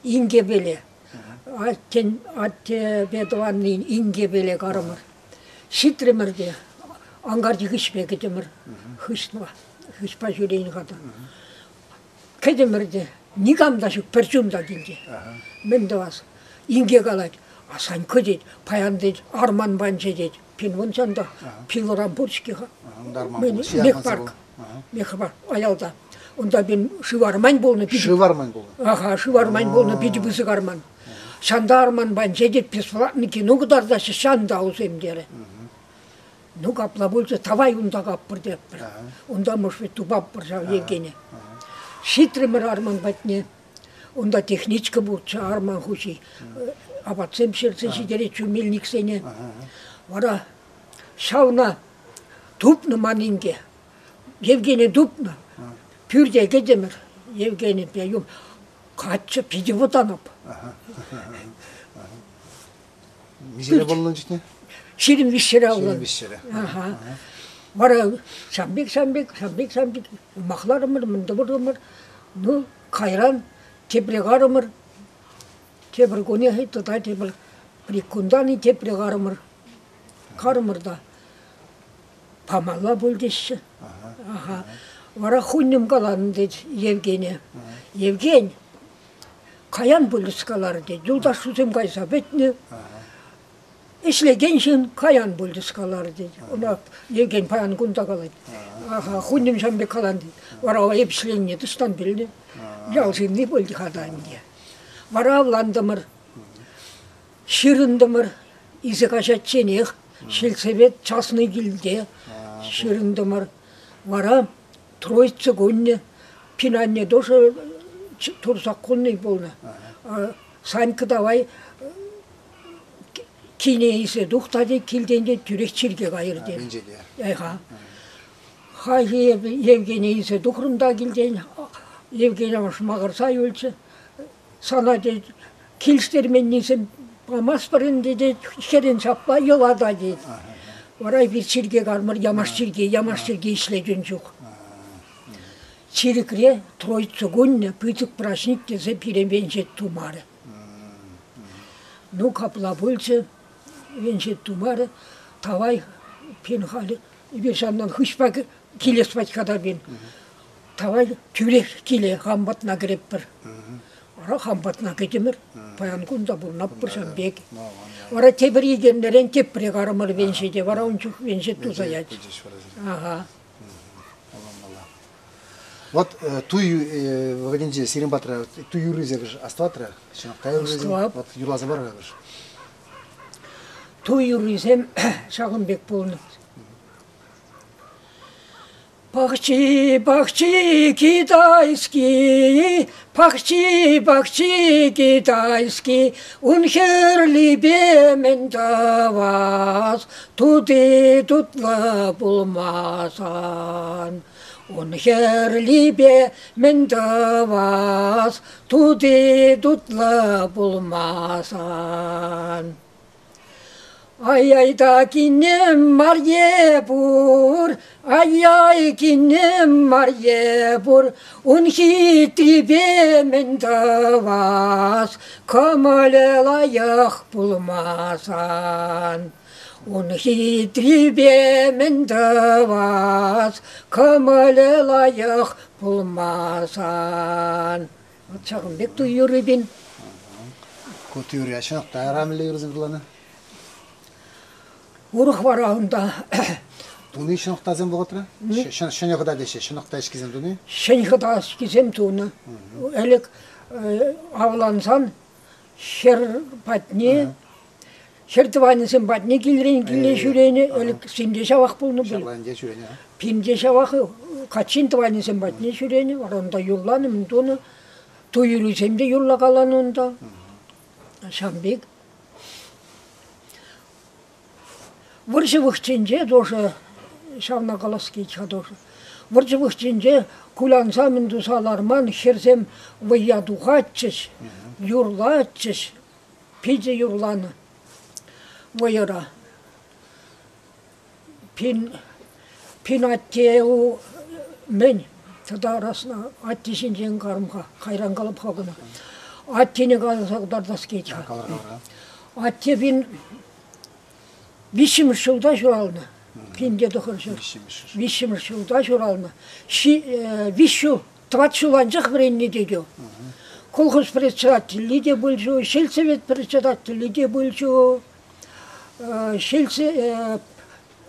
инкепеле. Аттен, аттепе тӑваннин инкепеле карӑмӑр. Ҫитрӗмӗр те анкарти хыҫпе кӗтӗмӗр. Хыҫла, хыҫпа ҫӳренӗ-ха та. Кӗтӗмӗр те, никам та ҫук, пӗр чун та килте. Мӗн тӑвас? Инке калать, а Санька тет, паян тет, арман панчӗ тет. Пин вун та пилорам пур-ҫке-ха. Мехпарк. Мехпарк аялта. Унта пин шыв арман пулнӑ. Шыв арман пулнӑ? Ага, шыв арман пулнӑ, питӗ пысӑк арман. Ҫанта арман панче тет, бесплатный кино кӑтартаҫҫӗ, ҫанта усем терӗ. Ну, капла пулчӗ, тавай унта каппӑр тетпӗр. Унта, может быть, тупаппӑр ҫав Евгене. Ҫитрӗмӗр арман патне. Унта техничка пурччӗ, арман хуҫи. Апатсем ҫӗрсе ҫитеретчӗ мельниксене. Вара ҫавна тупнӑ ман инке. Евгене тупнӑ. Пӳрте кӗтӗмӗр Евгенипе. Каччӑ питӗ вӑтанӑп. Миҫере пулнӑ чухне? 23-ре авлан. 23-ре. Ага. Вара ҫам пек, ҫам пек, ҫам пек, ҫам пек юмахларӑмӑр, мӗн тӑвӑрӑмӑр. Ну, кайран тепре карӑмӑр. Тепӗр кунӗ тата тепӗр прикунтан тепре карӑмӑр. Карӑмӑр та памалла пуль теҫҫӗ. Ага. Вара хуннӗм каланӑ тет Евгене. Евгень, Каян пулӗс каларӗ тет. Юлташусем кайса пӗтнӗ. Ӗҫлекен ҫын каян пулӗс каларӗ тет. Ӑна Евген паян кун та калать. Аха, хуннӗм ҫавӑн пек калан тет. Вара эп ӗҫленине тӑстан пӗлнӗ. Ял ҫынни пулчӗ-ха та ӗнтӗ. Вара авлантӑмӑр. Ҫырӑнтӑмӑр. Илсе каҫачченех сельсовет частный килте ҫырӑнтӑмӑр. Вара Троица кунне пин тоже турсаккунный пулнӑ. Санька давай кине илсе тух та тет, килтен те тӳрех чирке кайӑр тет. Эха. Хайхи Евгене илсе тухрӑм та килтен. Евгений амӑш макӑрса юлчӗ. Сана тет, килӗштерменнисем памастпӑр ӗнтӗ тет, хӗрӗн ҫапла йӑла та тет. Вара эпир чирке кармӑр, Ямаш чирки, Ямаш чирки ӗҫлекен чух. Чиркре Троица кунне пысӑк праҫник тесе пире венчет тумарӗ. Ну, капла пулчӗ, венчет тумарӗ. Тавай, пин халӗ, эпир ҫавӑнтан хыҫпа килес патька та пин. Тавай тӳрех киле хам патна кӗретпӗр. Вара хам патна кӗтӗмӗр. Паян кун та пурӑнатпӑр ҫав пек. Вара тепӗр икӗ тепре карӑмӑр венчете. Вара ун чух венчет туса ячӗ. Ага. Вот туй вӑхӑтӗнче сирӗн патра туй юррисем астӑватра? Чӑнах юррисем? Вот юрласа пар-ха. Туй юррисем ҫакӑн пек пулнӑ. Пахчи, пахчи китайский, пахчи, пахчи китайский, ун хӗрлипе мӗн тӑвас, тути тутлӑ пулмасан. Ун хӗрлипе мӗн тӑвас, тути тутлӑ пулмасан. Ай-яй та кинем Марье пур, ай-яй кинем Марье пур, ун хитрипе мӗн тӑвас, кӑмӑлӗ лайӑх пулмасан. Ун хитрипе мӗн тӑвас, кӑмӑлӗ лайӑх пулмасан. Вот ҫакӑн пек туй юррипен. Ку туй ҫынах та мӗнле юрӑсем юрланӑ? Урӑх вара унта Туни ҫӑнӑхтасем вӑхӑтра? Ҫӗнӗ хӑта теҫҫӗ, ҫӑнӑхта ӗҫкисем туни? Ҫӗн хӑта ӗҫкисем тунӑ. Ӗлӗк авлансан хӗр патне, хӗр тӑванӗсем патне килрен киле ҫӳренӗ, ӗлӗк синте ҫавах пулнӑ пуль. Ҫапла ӗнтӗ ҫӳренӗ. Пинте ҫавах каччин тӑванӗсем патне ҫӳренӗ, вара унта юрланӑ, мӗн тунӑ. Туй юррисем те юрлакаланӑ унта. Ҫавӑн пек. Вӑрҫӑ вӑхӑтӗнче тоже ҫавна калас килет-ха тоже. Вӑрҫӑ вӑхӑтӗнче кулянса-мӗн туса ларман хӗрсем вӑййа тухатчӗҫ, юрлатчӗҫ, питӗ юрланӑ вӑйӑра. Пин, пин атте мӗн тата расна атте ҫинчен карӑм-ха, кайран калӑп-ха кӑна. Аттене каласа кӑтартас килет-ха. Атте пин виҫҫӗмӗш ҫулта ҫуралнӑ. Пинте тӑхӑр ҫул. Виҫҫӗмӗш ҫулта ҫуралнӑ. Виҫ ҫул, тӑват ҫул анчах вӗреннӗ тетӗ. Колхоз председателӗ те пулчӗ, сельсовет председателӗ те пулчӗ,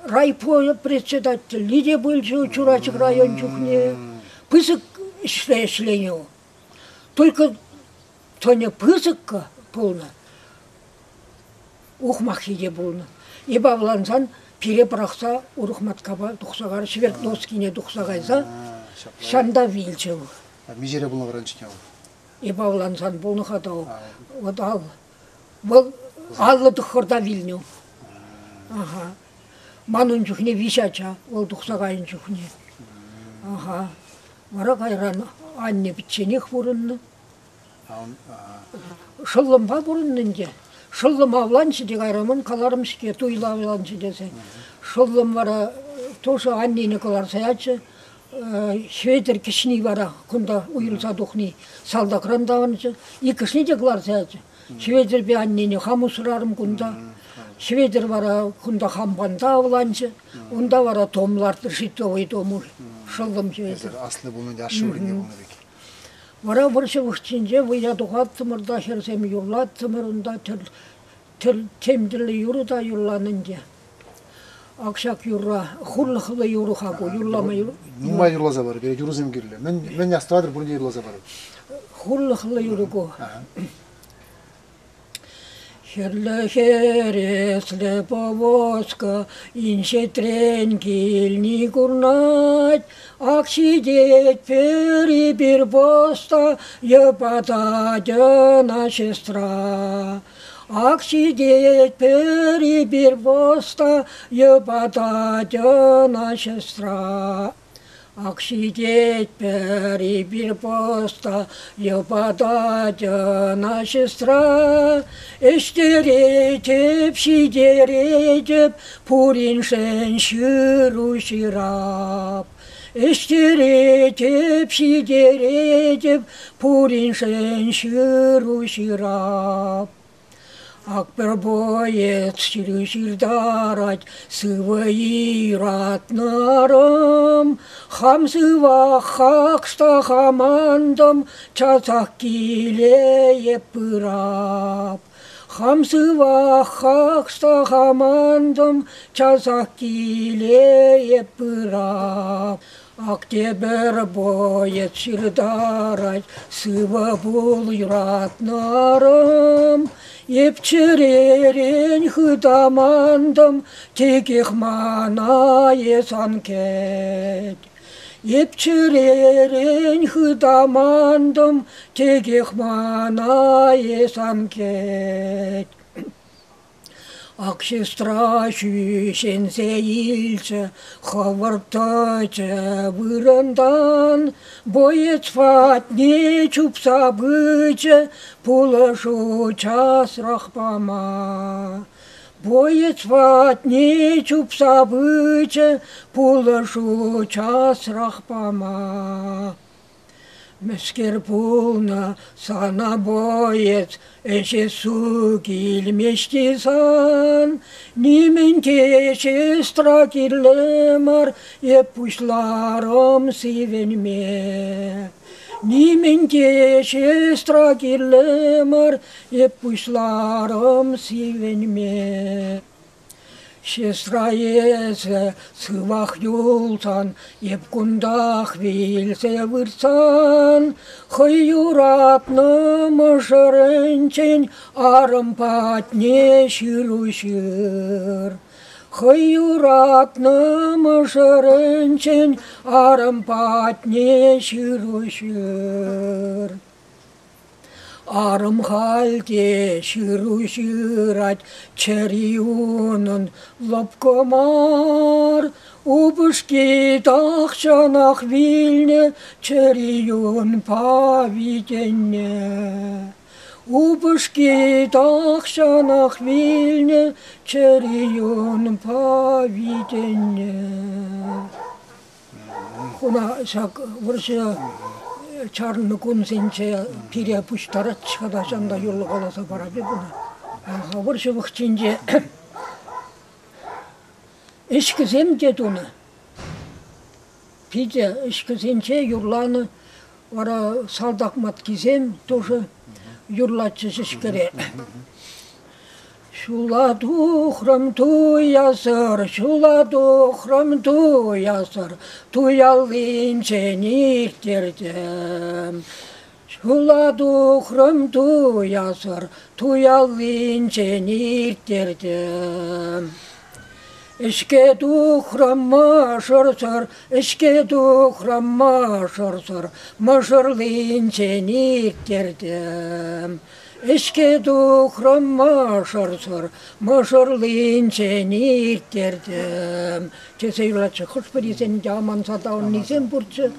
райпо председателӗ те пулчӗ Чурачӑк район чухне. Пысӑк ӗҫре ӗҫленӗ. Только тӑнӗ пысӑккӑ пулнӑ, ухмаххи те пулнӑ. Эпӗ авлансан пире пӑрахса урӑх маткапа тухса кайрӗ, Свердловскине тухса кайса ҫанта вилчӗ вӑл. Миҫере пулнӑ вӑранчине вӑл? Эпӗ авлансан пулнӑ-ха та вӑл. Вот ал. Вӑл 59-та вилнӗ. Аха. Ман ун чухне виҫ ача, вӑл тухса кайнӑ чухне. Аха. Вара кайран анне пӗчченех пурӑннӑ. Шӑллӑмпа пурӑннӑ ӗнтӗ. Шӑллӑм авланчӗ те кайран каларӑм-ҫке, туйла авланчӗ тесе. Шӑллӑм вара тоже аннене кӑларса ячӗ. Хветӗр кӗҫни вара кунта уйрӑлса тухни салтакран таврӑнчӗ. Иккӗшне те кӑларса ячӗ. Хветӗрпе аннене хам усрарӑм кунта. Хветӗр вара кунта хампанта авланчӗ. Унта вара том лартрӗ, житовый дом шӑллӑм Хветӗр. Аслӑ пулнӑ те ашшӗ вырӑнне пулнӑ пек. Вара вӑрҫӑ вӑхӑтӗнче вӑййа тухаттӑмӑр та хӗрсем юрлаттӑмӑр унта тем тӗрлӗ юрӑ та юрланӑ ӗнтӗ. Ак ҫак юрра хурлӑхлӑ юрӑ-ха ку, юрлама Нумай юрласа парӑр, пире юрӑсем кирлӗ. Мӗн, мӗн астӑватӑр, пурне те юрласа парӑр. Хурлӑхлӑ юрӑ ку. Хӗрлӗ хӗреслӗ повозка инҫетрен килни курнать. Ак ҫитет пӗри пир поста, йӑпатать ӑна сестра. Ак ҫитет пӗри пир поста, йӑпатать ӑна сестра. Ак ҫитет пӗри пир поста, йӑпатать ӑна сестра. Ӗҫтеретӗп, ҫитеретӗп, пуриншӗн ҫыру ҫырап. Ӗҫтеретӗп, ҫитеретӗп, пуриншӗн ҫыру ҫырап. Ак пӗр боец ҫыру ҫыртарать, сывӑ-и юратнӑ арӑм. Хам сывах, хакста хамантӑм, часах киле эп пырап. Хам сывах, хакста хамантӑм, часах киле эп пырап. Ак тепӗр боец ҫыртарать, сывӑ пул юратнӑ арӑм. Эп чӗререн хытамантӑм, текех мана эс ан кӗт. Эп чӗререн хытамантӑм, текех мана эс ан кӗт. Ак сестра ҫӳҫенсе илчӗ, хӑвӑрт тӑчӗ вырӑнтан, боец патне чупса пычӗ пулӑшу часрах пама. Боец патне чупса пычӗ пулӑшу часрах пама. Мӗскер пулнӑ сана, боец, ӗҫесу килмест-и сан? Нимӗн те сестра кирлӗ мар, эп пуҫларӑм сивӗнме. Нимӗн те сестра кирлӗ мар, эп пуҫларӑм сивӗнме. Сестра эсӗ сывах юлсан, эп кунтах вилсе выртсан, хӑй юратнӑ мӑшӑрӗнчен арӑм патне ҫыру ҫыр. Хӑй юратнӑ мӑшӑрӗнчен арӑм патне ҫыру ҫыр. Арӑм халь те ҫыру ҫырать, чӗри унӑн лӑпкӑ мар. Упӑшки тахҫанах вилнӗ, чӗри юнпа витӗннӗ. Упӑшки тахҫанах вилнӗ, чӗри юнпа витӗннӗ. Хуна ҫак вӑрҫӑ чарӑннӑ кунсенче пире пуҫтаратчӗ-ха та ҫавӑнта юрлӑ каласа парать ӑна. Вӑрҫӑ вӑхӑтӗнче ӗҫкӗсем те тунӑ. Питӗ ӗҫкӗсенче юрланӑ. Вара салтак маткисем тоже юрлатчӗҫ ӗҫкӗре. Ҫула тухрӑм туясӑр, ҫула тухрӑм туясӑр, туяллинчен ирттертӗм. Ҫула тухрӑм туясӑр, туяллинчен ирттертӗм. Ӗҫке тухрӑм мӑшӑрсӑр, ӗҫке тухрӑм мӑшӑрсӑр, мӑшӑрлинчен ирттертӗм. Ӗҫке тухрӑм мӑшӑрсӑр, мӑшӑрлинчен ирттертӗм, тесе юрлатчӗ. Хӑш-пӗрисен те аманса таврӑннисем пурччӗ.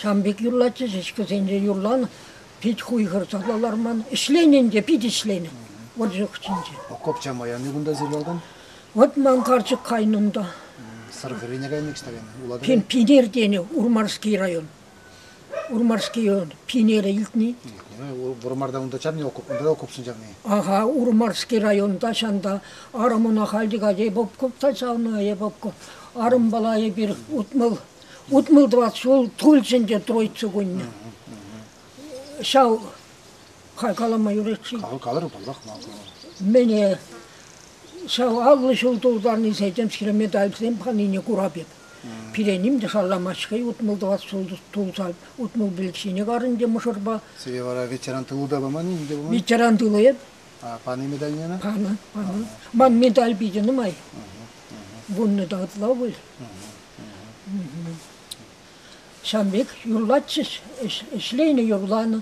Ҫавӑн пек юрлатчӗҫ, ӗҫкӗсенче юрланӑ. Пит хуйхӑрса та ларман. Ӗҫленӗ ӗнтӗ, пит ӗҫленӗ вӑрҫӑ хыҫӗнче. Окоп чамаян-и кунта сир ялтан? Вот ман карчӑк кайнӑ унта. Сӑр хӗррине кайнӑ ӑҫта кайнӑ? Улатӑр? Пинер тенӗ Урмарский район. Урмарский район. Пинере илтни. Вӑрмарта унта чавни окоп, унта окопсен чавни. Ага, Урмарский районта ҫанта арӑмуна халь те эп окоп та чавнӑ, эп окоп. Арӑмпала эпир утмӑл 64 ҫул тулчӗ ӗнтӗ Троица кунне. Ҫав халь калама юрать-ши? Калӑр, паллах. Мӗне ҫав 50 ҫул тултарнисем темскер медальсем панине курап эп. Пире ним те шарламасть хӑй 64 ҫул тулса 65 ҫине карӑнчӗ мӑшӑрпа. Сире вара ветеран тылу та паман-и? Ним те паман? Ветеран тылы эп. А пани медальне ӑна? Панӑ, панӑ. Ман медаль питӗ нумай. Вуннӑ та ытла пуль. Ҫавӑн пек юрлатчӗҫ, ӗҫленӗ, юрланӑ.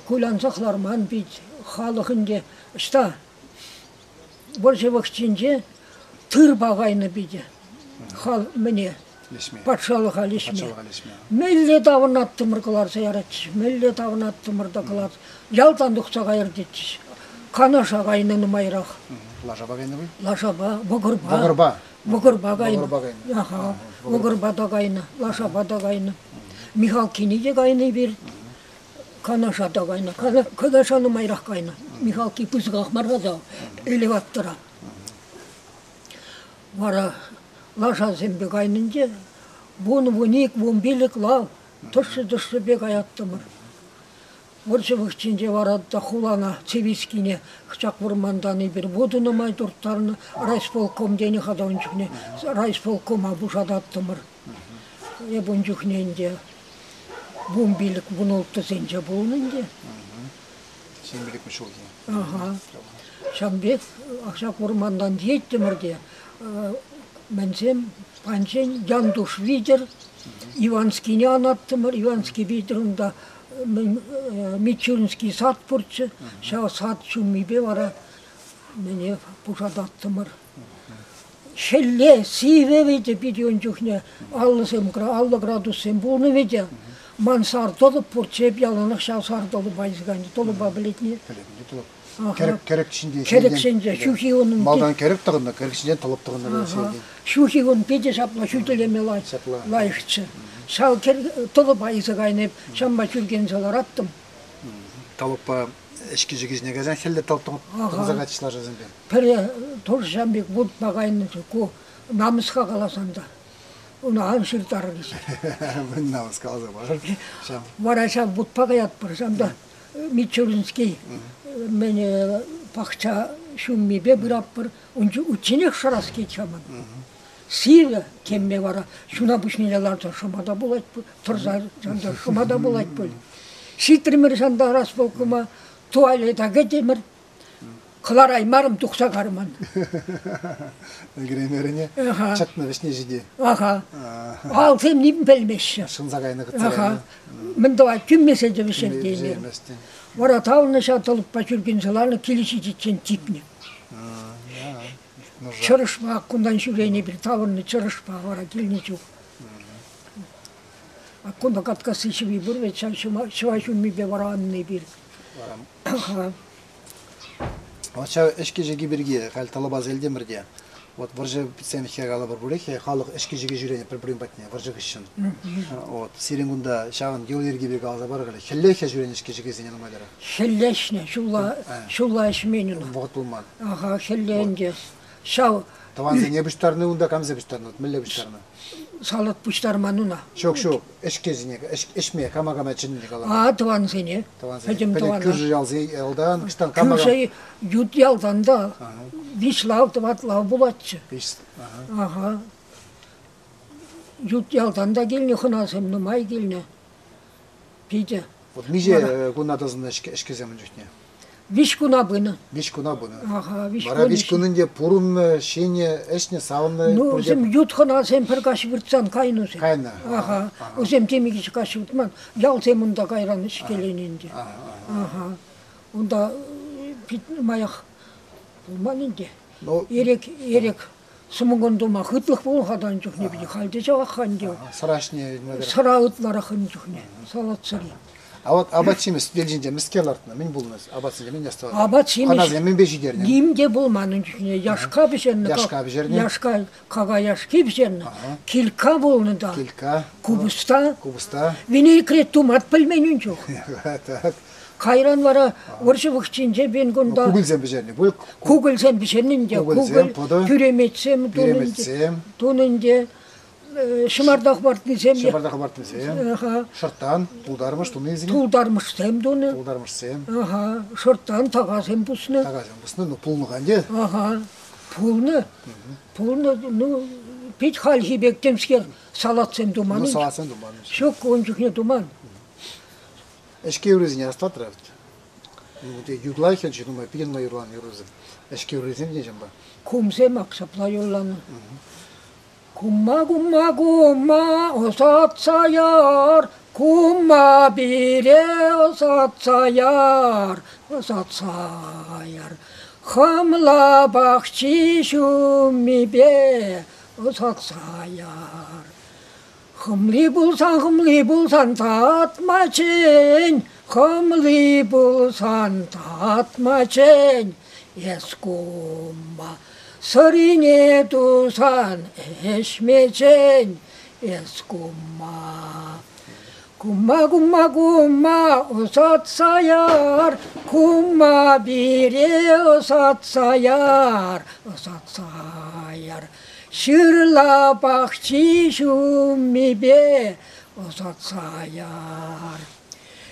Кулянсах ларман пит. Халӑх ӗнтӗ ӑҫта вӑрҫӑ вӑхӑтӗнче тырпа кайнӑ питӗ. Хал мӗне? Леҫме. Патшалӑха леҫме. Мӗнле таврӑнаттӑмӑр кӑларса яратчӗҫ, мӗнле таврӑнаттӑмӑр та кӑларса. Ялтан тухса кайӑр тетчӗҫ. Канаша кайнӑ нумайрах. Лашапа кайнӑ пуль? Лашапа, вӑкӑрпа. Вӑкӑрпа. Вӑкӑрпа кайнӑ. Вӑкӑрпа кайнӑ. Аха, вӑкӑрпа та кайнӑ, лашапа та кайнӑ. Михалкине те кайнӑ эпир. Канаша та кайнӑ. Канаша нумайрах кайнӑ. Михалки пысӑках мар-ха та, элеватора. Вара лашасемпе кайнинче вун-вуник, вунпилӗк лав тӑршшӗ-тӑршшӗпе каяттӑмӑр. Вӑрҫӑ вӑхӑтӗнче вара та хулана Цивильскине ҫак вӑрмантан эпир вутӑ нумай турттарнӑ. Райисполком тенӗ-ха та ун чухне. Райисполкома пушататтӑмӑр. Эп ун чухне ӗнтӗ вунпилӗк, вунулттӑсенче пулнӑ ӗнтӗ. Ҫирӗм ҫулхи. Аха. Ҫавӑн пек ҫак вӑрмантан тиеттӗмӗр те мӗнсем панчен Янтуш витӗр Иванскине анаттӑмӑр. Ивански витӗр унта Мичуринский сад пурччӗ. Ҫав сад ҫуммипе вара мӗне пушататтӑмӑр. Хӗлле сивӗ витӗ питӗ ун чухне аллӑсем 50 градуссем пулнӑ витӗ. Ман сар тӑлӑп пурччӗ, эп яланах ҫав сар тӑлӑпа илсе кайнӑ. Тӑлӑпа пӗлетне. Пӗлетне тӑлӑп. Кӗрӗк, кӗрӗк ҫинче. Кӗрӗк ҫинче, ҫӳхи унӑн. Малтан кӗрӗк тӑхӑннӑ, кӗрӗк ҫинчен тӑлӑп тӑхӑннӑ. Ҫӳхи ун питӗ ҫапла хӳтӗлеме лайӑхчӗ. Ҫав тӑлӑпа илсе кайнӑ эп, ҫавӑнпа чӳркенсе лараттӑм. Тӑлӑппа ӗҫкӗ-ҫикӗ кайсан хӗлле тӑлӑп тӑхӑнса кайчӗҫ лашасемпе. Пӗрре тоже ҫавӑн пек вутпа кайнӑ ку намӑс-ха каласан та. Ӑна ан ҫыртарӑр тесе. Мӗн намӑс каласа парӑр. Ҫав. Вара ҫав вутпа каятпӑр. Ҫавӑнта Мичуринский мӗн пахча ҫуммипе пыратпӑр. Ун утченех шырас килет ҫавӑн. Сивӗ темме вара ҫуна пуҫне ларса шӑма та пулать пуль, тӑрса шӑма та пулать пуль. Ҫитрӗмӗр ҫанта располкома, туалета кӗтӗмӗр. Кӑлараймарӑм, тухса карман. Ӗлкӗреймерӗне чӑтнӑ вӗҫне ҫити. Аха. Алсем ним пӗлмеҫҫӗ. Шӑнса кайнӑ, хытса кайнӑ. Мӗн тӑвать, тӳммесе те вӗҫертеймерӗм. Вара тавнӑ ҫав тӑлӑппа чӳркенсе ларнӑ, киле ҫитиччен типнӗ. Чӑрӑшпа кунтан ҫӳренӗ пир таврӑннӑ чӑрӑшпа вара килнӗ чух. А кунта Каткасси ҫӑви пур вӗт, ҫав ҫӑва ҫуммипе вара аннӑ эпир. Вот ҫав ӗҫкӗ-ҫикӗ пирки халь тӑлӑпа илтӗмӗр те. Вот вӑрҫӑ пӗтсен хӗр калӑпӑр пулех халӑх ӗҫкӗ-ҫикӗ ҫӳренӗ пӗр-пӗрин патне вӑрҫӑ хыҫҫӑн. Вот сирӗн кунта ҫавӑн йӑл-йӗркипе каласа пар-ха. Хӗлле хӗр ҫӳренӗ ӗҫкӗ-ҫикӗсене нумайтарах. Хӗлле ӗҫнӗ, ҫулла ҫулла ӗҫмен ӑна. Вӑхӑт пулман. Аха, хӗлле ӗнтӗ. Ҫав Тӑвансене пуҫтарнӑ унта камсем пуҫтарнӑ? Мӗнле пуҫтарнӑ? Салат пуҫтарман уна. Ҫук, ҫук. Ӗҫкесене, ӗҫме кама-кама чӗннӗ калама. А, тӑвансене. Тӑвансене. Пӗтӗм тӑвана. Кӳршӗ ялсен, ялтан, кӑштан кама Кӳршӗ ют ялтан та виҫ лав, тӑват лав пулатчӗ. Виҫ, ага. Ага. Ют ялтан та килнӗ хӑнасем, нумай килнӗ. Питӗ. Вот миҫе куна тӑсӑннӑ ӗҫкӗсем ун чухне? Виҫ куна пынӑ. Виҫ куна пынӑ. Аха, виҫ Вара виҫ кун ӗнтӗ пурӑннӑ, ҫинӗ, ӗҫнӗ, савӑннӑ. Ну, вӗсем ют хӑнасем пӗр каҫ выртсан кайнӑ вӗсем. Кайнӑ. Аха. Вӗсем темиҫе каҫ выртман. Ялсем унта кайран ӗҫкеленӗ ӗнтӗ. Аха. Унта пит нумаях пулман ӗнтӗ. Ну, Эрек, эрек сӑмӑкӑн тума хытлӑх пулнӑ-ха та ун чухне питӗ. Халь те ҫавах-ха ӗнтӗ. Сӑра ӗҫне Сӑра ытларах ун чухне, салат сӑри. А вот апат-ҫимӗҫ сӗтел ҫинче мӗскер лартнӑ? Мӗн пулнӑ? Апатсенче мӗн астӑватӑр? Апат-ҫимӗҫ Хӑнасем мӗнпе ҫитернӗ? Ним те пулман ун чухне. Яшка пӗҫернӗ. Яшка пӗҫернӗ. Яшка, какай яшки пӗҫернӗ. Килька пулнӑ та. Килька. Купӑста. Купӑста. Винегрет тума пӗлмен ун чух. Так. Кайран вара вӑрҫӑ вӑхӑтӗнче пин кунта Кукӑльсем пӗҫернӗ пуль. Кукӑльсем пӗҫернӗ ӗнтӗ. Кукӑльсем, пӑтӑ. Пӳреметсем Пӳреметсем. тунӑ ӗнтӗ. Ҫӑмарта хӑпартнисем. Ҫӑмарта хӑпартнисем. Шӑрттан, тултармӑш тунисене. Тултармӑшсем тунӑ. Тултармӑшсем. Аха, шӑрттан, такасем пуснӑ. Такасем пуснӑ, ну пулнӑ ӗнтӗ. Аха, пулнӑ. Пулнӑ, ну, пит хальхи пек темскер салатсем туман. Ну, салатсем туман. Ҫук, ун чухне туман. Ӗҫке юррисене астатрать. Юрлать хӗл нумай, питӗ нумай юрланӑ юрӑсем. Ӗҫке юррисем те ҫавӑнпа. Кумсем ак ҫапла юрланӑ. Кумма, кумма, кумма, ӑсатса яр, кумма пире ӑсатса яр, ӑсатса яр. Хӑмла пахчи ҫуммипе ӑсатса яр. Хӑмли пулсан, хӑмли пулсан татма чӗн, хӑмли пулсан татма чӗн, эс кумма сӑрине тусан ӗҫме чӗн, эс кумма. Кумма, кумма, кумма, ӑсатса яр, кумма пире ӑсатса яр, ӑсатса яр. Ҫырла пахчи ҫуммипе ӑсатса яр.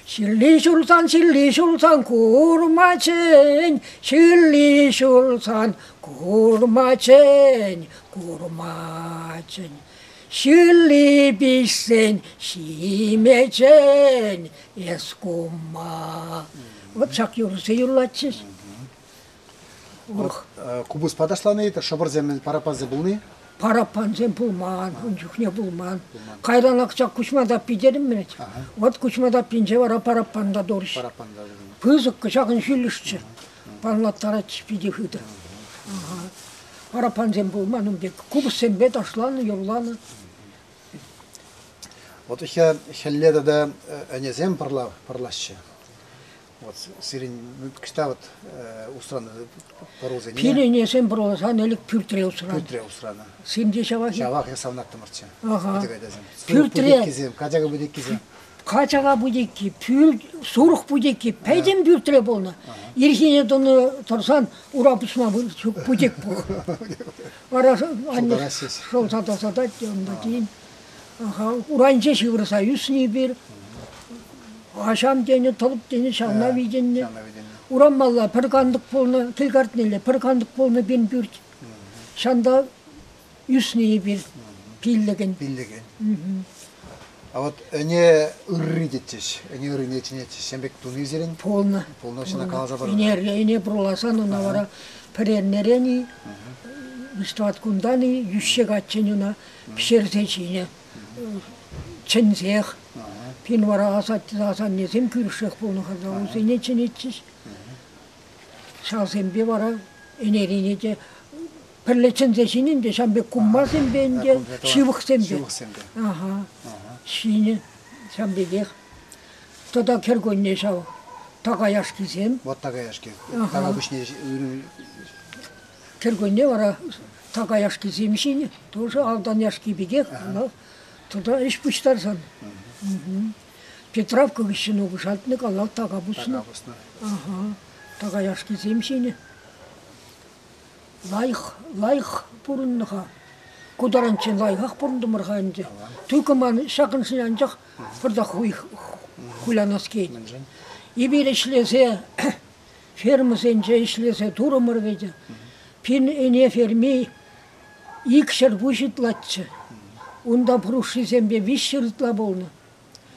Ҫилли ҫулсан, ҫилли ҫулсан курма чӗн, ҫилли ҫулсан курма чӗн, курма чӗн. Ҫилли пиҫсен ҫиме чӗн, эс кумма. Вот ҫак юрӑсем юрлатчӗҫ. Вот купӑспа ташлани, шӑпӑрсем, параппансем пулни? Параппансем пулман, ун чухне пулман. Кайран ак ҫак Куҫма таппи терӗм вӗт. Вот Куҫма таппинче вара параппан та турӗҫ. Параппан та. Пысӑк, ҫакӑн ҫӳллӗшчӗ. Панлаттаратчӗ питӗ хытӑ. Параппансем пулман ун пек. Купӑссемпе ташланӑ, юрланӑ. Вот хӗлле тата ӗнесем пӑрлаҫҫӗ. Вот сирӗн кӑҫта вот усранӑ пӑрусене? Пирӗн ӗнесем пӑруласан ӗлӗк пӳртре усранӑ. Пӳртре усранӑ. Сирӗнте ҫавах-и? Ҫавах савнаттӑмӑрччӗ. Ага. Пӳртре. Качака путеккисем. Качака путекки, пӳрт, сурӑх путекки пӗтӗм пӳртре пулнӑ. Ирхине тӑнӑ тӑрсан ура пусма ҫук путек пур. Вара анне шӑлса тасатать те унта тин. Урайӗнче ҫывӑрса ӳснӗ эпир. Аҫам тенӗ, тӑлӑп тенӗ, ҫавна витӗннӗ. Урамалла пӗр кантӑк пулнӑ, кил картнелле пӗр кантӑк пулнӑ пин пӳрт. Ҫанта ӳснӗ эпир пиллӗкӗн. Пиллӗкӗн. А вот ӗне ырри тетчӗҫ, ӗне ыррине чӗнетчӗҫ. Ҫем пек туни сирӗн? Пулнӑ. Пулнӑ, ҫына каласа парӑр. Ӗне, ӗне пурласан ӑна вара пӗрернерен-и, виҫ-тӑват кунтан-и йӳҫҫе каччӑн ӑна пӗҫерсе ҫинӗ. Чӗнсех. Пин вара асаннесем кӳршех пулнӑ-ха та, усене чӗнетчӗҫ. Ҫавсемпе вара ӗнерине те пӗрле чӗнсе ҫинӗ ӗнтӗ, ҫавӑн пек куммасемпе ӗнтӗ, ҫывӑхсемпе. Ҫывӑхсемпе. Аха. Ҫинӗ ҫавӑн пекех. Тата кӗркунне ҫав така яшкисем. Вот така яшки. Така пуҫне Кӗркунне вара така яшкисем ҫинӗ. Тоже автан яшки пекех, ӑна тата ӗҫ пуҫтарсан. Петровка хыҫҫӑн укӑшатнӑ, каллах така пуснӑ. Така пуснӑ. Аха. Така яшкисем ҫинӗ. Лайӑх, лайӑх пурӑннӑ-ха. Ку таранччен лайӑхах пурӑнтӑмӑр-ха ӗнтӗ. Тукӑ ман ҫакӑншӑн анчах пӑртак хулянас килет. Эпир ӗҫлесе, фермӑсенче ӗҫлесе турӑмӑр вӗт. Пин ӗне ферми 200 пуҫ ытлаччӗ. Унта пӑрушшисемпе 300 ытла пулнӑ.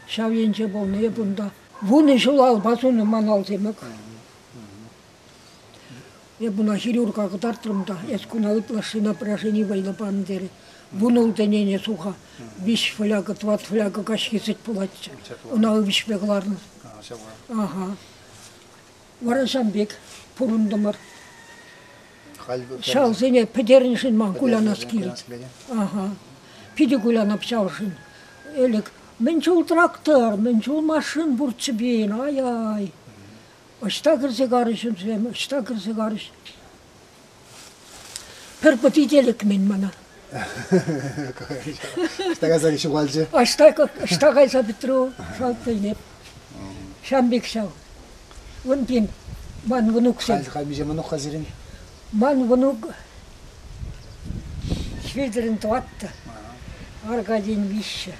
Ҫав енче пулнӑ эп унта. 10 ҫул алпа сунӑ ман алсемӗк. Эп ӑна хирурга кӑтартрӑм та, эс куна ытлашши напряжени вӑйлӑ панӑ терӗ. 16 ӗнене суха, виҫ фляга, тӑват фляга каҫхи сӗт пулатчӗ. Ӑна ывӑҫпе кӑларнӑ. Аха. Вара ҫавӑн пек пурӑнтӑмӑр. Ҫавсене пӗтернӗшӗн ман кулянас килет. Аха. Питӗ кулянап ҫавшӑн. Ӗлӗк мӗн чул трактор, мӗн чул машин пурччӗ пирӗн, ай-ай. Ӑҫта кӗрсе карӗҫ ҫынсем, ӑҫта кӗрсе карӗҫ? Пӗр пӑти те лекмен мана. Ӑҫта кайса ҫухалчӗ? Ӑҫта, ӑҫта кайса пӗтрӗ шалт пӗлмеп. Ҫам пек ҫав. Вӑн пин ман внуксем. Халь миҫе мӑнук-ха сирӗн? Ман внук Хветӗрӗн тӑваттӑ, Аркадин виҫҫӗ,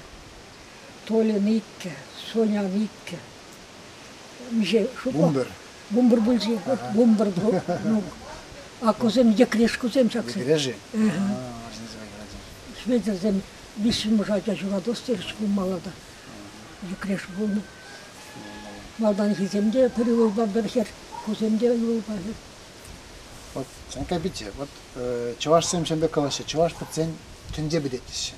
Тольӑн иккӗ, Сонян иккӗ. Миҫе шутла? 11. 11 пулчӗ. 11 ну, аккусем, йӗкрешкусем ҫаксем. Йӗкреши? Хветӗрсем виҫҫӗмӗш ача ҫуратас терӗҫ пулмалла та. Йӗкреш пулнӑ. Малтанхисем те пӗр ывӑлпа пӗр хӗр, кусем те ывӑлпа хӗр. Вот, Санька пичче, вот чӑвашсем ҫын пек калаҫҫӗ, чӑваш пӗтсен тӗнче пӗтет теҫҫӗ.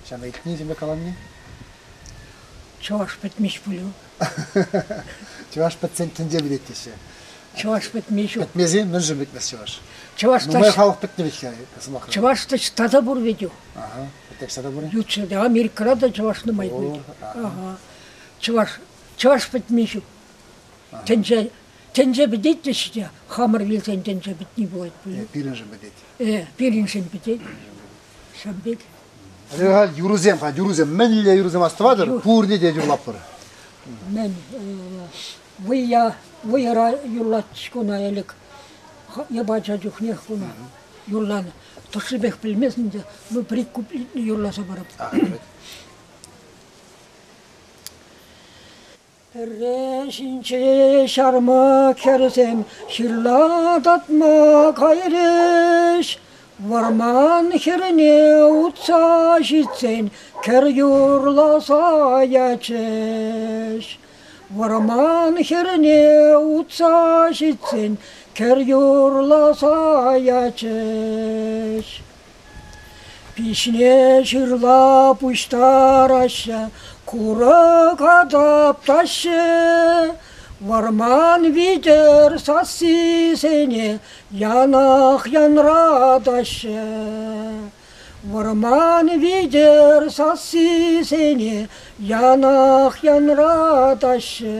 Ҫавна илтни ҫын пек каланни? Чӑваш пӗтмест пуль. Чӑваш пӗтсен тӗнче пӗтет теҫҫӗ. Чӑваш пӗтме ҫук. Пӗтмесен мӗншӗн пӗтмест чӑваш? Чӑваш Нумай халӑх пӗтнӗ вӗт-ха сӑмахран. Чӑваш тата пур вӗт. Ага, пӗтек тата пур. Ют ҫӗрте Америкӑра та чӑваш нумай пуль. Ага. Чӑваш чӑваш пӗтме ҫук. Тӗнче тӗнче пӗтет теҫҫӗ те, хамӑр вилсен тӗнче пӗтни пулать пуль. Э, пирӗншӗн пӗтет. Э, пирӗншӗн пӗтет. Ҫав пек. Халь юрӑсем, халь юрӑсем. Мӗнле юрӑсем астӑватӑр? Пурне те юрлатпӑр. Мӗн вӑййа вӑйӑра юрлатчӗҫ куна ӗлӗк. Эп ача чухнех куна юрланӑ. Тӑршшӗпех пӗлместӗн те, ну прикуплетне юрласа парап. Пӗрре ҫинче ҫармӑк хӗрсем ҫырла татма кайрӗҫ. Вӑрман хӗрне утса ҫитсен кӗр юрласа ячӗҫ. Вӑрман хӗрне утса ҫитсен кӗр юрласа ячӗҫ. Пиҫне ҫырла пуҫтараҫҫӗ, курӑка таптаҫҫӗ. Вӑрман витӗр сассисене янах янратаҫҫӗ. Вӑрман витӗр сассисене янах янратаҫҫӗ.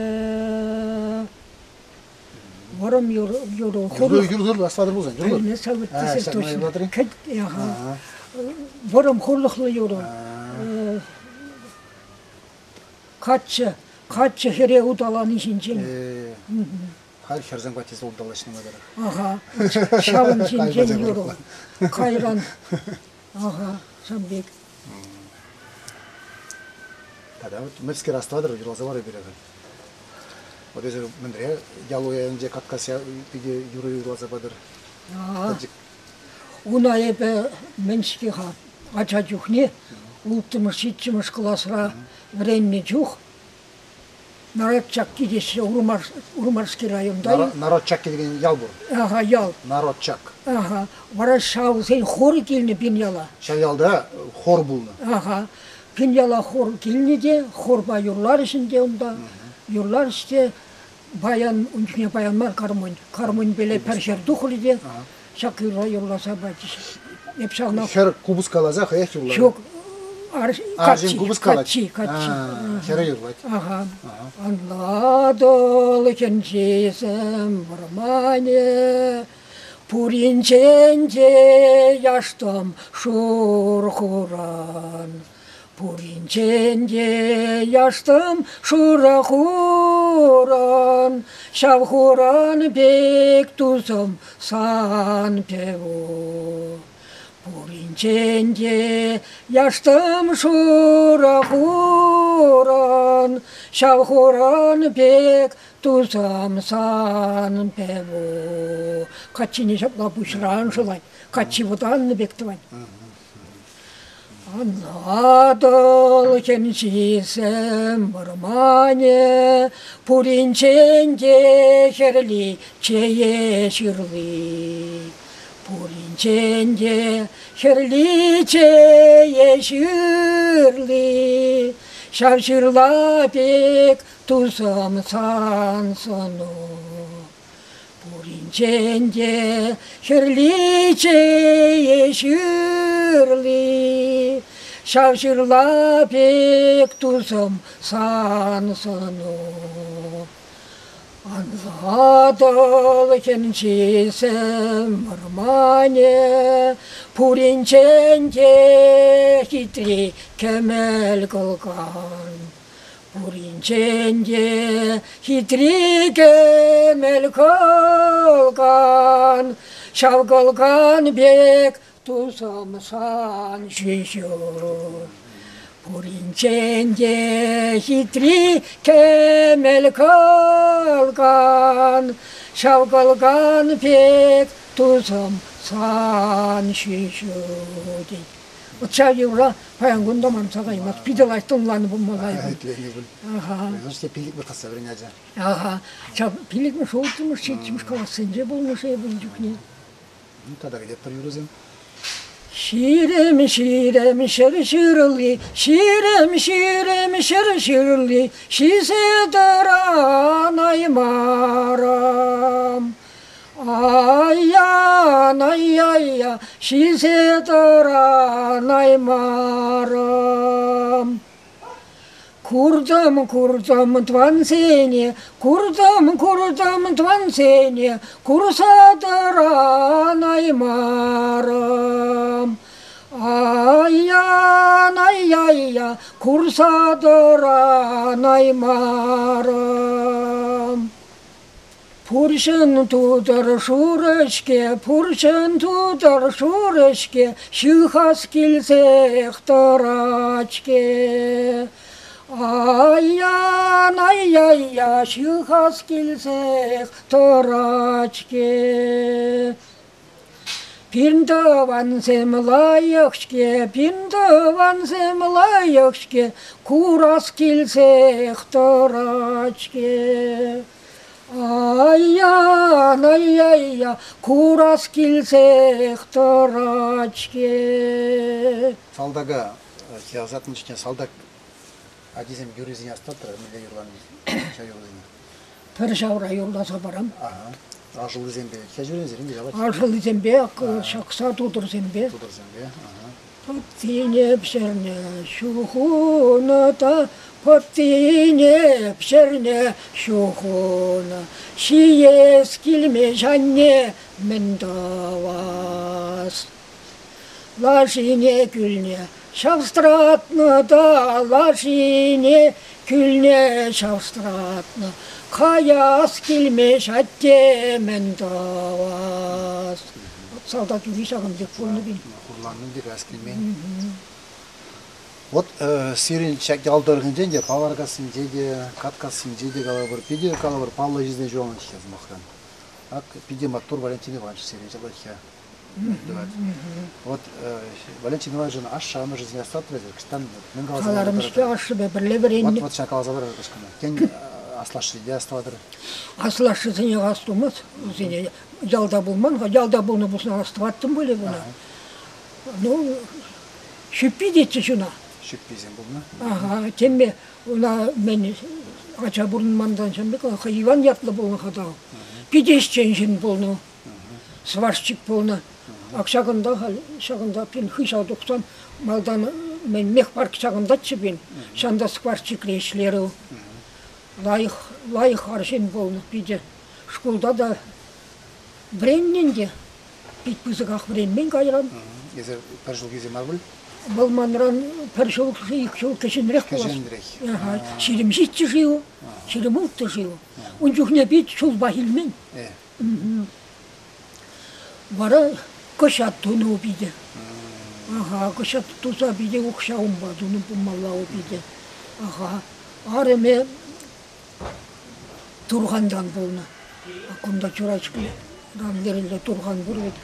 Вӑрӑм юрӑ. Юрӑ, юрӑ, аслатӑр пулсан, юрӑ. Пӗлме точно. Кӗт, вӑрӑм хурлӑхлӑ юрӑ. Каччӑ, каччӑ хӗре уталани ҫинчен. Халь хӗрсем каччӑсем улталаҫнӑ майлӑрах. Ага, ҫавӑн ҫинчен юрӑ. Кайран, ага, ҫавӑн пек. Тата вот мӗскер астӑватӑр, юрласа пар эпир. Вот эсир мӗнре ял уявӗнче Кавказ питӗ юрӑ юрласа патӑр. Уна эпӗ мӗн-ҫке-ха, ача чухне улттӑмӗш, ҫиччӗмӗш класра вӗреннӗ чух Народ Чакки теҫҫӗ Урмарский районта. Народ Чакки текен ял пур. Ага, ял. Народ Чак. Ага. Вара ҫавсен хорӗ килнӗ пин яла. Ҫав ялта хор пулнӑ. Ага. Пин яла хор килнӗ те, хорпа юрларӗҫ ӗнтӗ унта. Юрларӗҫ те, баян, ун чухне баян мар, гармонь. Гармоньпеле пӗр хӗр тухрӗ те, ҫак юрра юрласа пачӗҫ. Эп ҫавна... Хӗр купӑс каласа хӑех юрлать? Ҫук, арҫын купӑс калать? Каччи, каччи. Хӗрӗ юрлать. Ага. Анлатӑл тӗнчесем вӑрманӗ, пуринчен те яштам шур хуран. Пуринчен те яштам шурӑ хуран, ҫав хуран пек тусӑм сан певу. Пуринчен те яштам шурӑ хуран, ҫав хуран пек тусам сан певу. Каччине ҫапла пуҫран шӑлать, каччи вӑтаннӑ пек тӑвать. Атӑл тӗнчисем вӑрманӗ пуринчен те хӗрли чее ҫырли. Пуринчен те хӗрли чее ҫырли. Ҫав ҫырла пек тусам сан сӑну. Пуринчен те хӗрли чее ҫырли, ҫав ҫырла пек тусӑм сан сӑну. Ансатӑл тӗнчисем вӑрманӗ, пуринчен те хитри кӗмӗл кӑлкан. Пуринчен те хитри кӗмӗл кӑлкан, ҫав кӑлкан пек тусӑм сан ҫӳҫӳ. Пуринчен те хитри кӗмӗл кӑлкан, ҫав кӑлкан пек тусӑм сан ҫӳҫӳ тет. Вот ҫав юрра паян кун та манса каймасть. Питӗ лайӑх тӑнланӑ пулмалла. Итленӗ пуль. Аха. Значит, пиллӗкмӗш класса вӗреннӗ ача. Аха. Ҫав пиллӗкмӗш, улттӑмӗш, ҫиччӗмӗш классенче пулнӑ-ши эпӗ ун чухне? Ну, тата кӗтетпӗр юрӑсем. Ҫирӗм, ҫирӗм, ҫӗр ҫырли, ҫирӗм, ҫирӗм, ҫӗр ҫырли, ҫисе тӑранаймарӑм. Ай-ян, ай-яй-я, ҫисе тӑранаймарӑм. Куртӑм, куртӑм тӑвансене, куртӑм, куртӑм тӑвансене, курса тӑранаймарӑм. Ай-ян, ай-яй-я, курса тӑранаймарӑм. Пурҫӑн тутӑр шурӑ-ҫке, пурҫӑн тутӑр шурӑ-ҫке, ҫыхас килсех тӑрать-ҫке. Ай-ян, ай-яй-я, ҫыхас килсех тӑрать-ҫке. Пирӗн тӑвансем лайӑх-ҫке, пирӗн тӑвансем лайӑх-ҫке, курас килсех тӑрать-ҫке. Ай-ян, ай-яй-я, курас килсех тӑрать-ҫке. Салтака ӑсатнӑ чухне салтак ачисем юррисене астӑваттӑр, мӗнле юрланӑ ҫав юрӑсене? Пӗр ҫавра юрласа парам. Ага. Аршӑллисемпе. Хӗрҫӳренсем те ҫавах. Аршӑллисемпе, ҫакса тутӑрсемпе. Тутӑрсемпе, ага. Пӑттине пӗҫернӗ, ҫу хунӑ та, пӑттине пӗҫернӗ, ҫу хунӑ. Ҫиес килмест анне, мӗн тӑвас? Лашине кӳлнӗ. Ҫавстратнӑ та лашине кӳлне ҫавстратнӑ. Каяс килмест атте, мӗн тӑвас? Салтак юрри ҫакӑн пек пулнӑ пин. Хурланнӑ те каяс килмен. Вот сирӗн ҫак ял тӑрӑхӗнчен те Паваркассинче те, Каткассинче те калӑпӑр, питӗ калӑпӑр паллӑ ҫынсен ҫуралнӑ-ҫке сӑмахран. Ак питӗ маттур Валентин Иванович сирӗн ҫаплах-ха. Вот Валентин Ивановичӑн ашшӗ-амӑшӗсене астӑватӑр кӑштан мӗн каласа Каларӑм-ҫке ашшӗпе пӗрле вӗреннӗ. Вот, вот ҫак каласа парӑр кӑшкӑна. Тен, аслашшӗ те астӑватӑр? Аслашшӗсене астумасть. Вӗсене ялта пулман-ха. Ялта пулнӑ пулсан астӑваттӑм пулӗ куна. Ну, ҫӳппи тетчӗҫ ӑна. Ҫӳпписем пулнӑ? Ага, темме ӑна мӗн ача пурӑнмантан ҫын пек, хӑй Иван ятлӑ пулнӑ-ха та. Питӗ ӗҫчен ҫын пулнӑ. Сварщик пулнӑ. Ак ҫакӑнта халь, ҫакӑнта пин хыҫа тухсан малтан мӗн мехпарк ҫакӑнтаччӗ пин. Ҫанта сварщикре ӗҫлерӗ. Лайӑх, лайӑх арҫын пулнӑ питӗ. Шкулта та вӗреннӗ ӗнтӗ. Пит пысӑках вӗренмен кайран. Эсир пӗр ҫулхисем мар пуль? Вӑл манран пӗр ҫул, ик ҫул кӗҫӗнрех пулас. Кӗҫӗнрех. Ага, 27-ши у, 26-ши у. Ун чухне пит ҫулпах илмен. Вара кӑҫат тунӑ у питӗ. Ага, кӑҫат туса питӗ укҫа унпа тунӑ пулмалла у питӗ. Ага, арӑмӗ Турхантан пулнӑ. Кунта Чурачкӑран лерелле Турхан пур вӗт.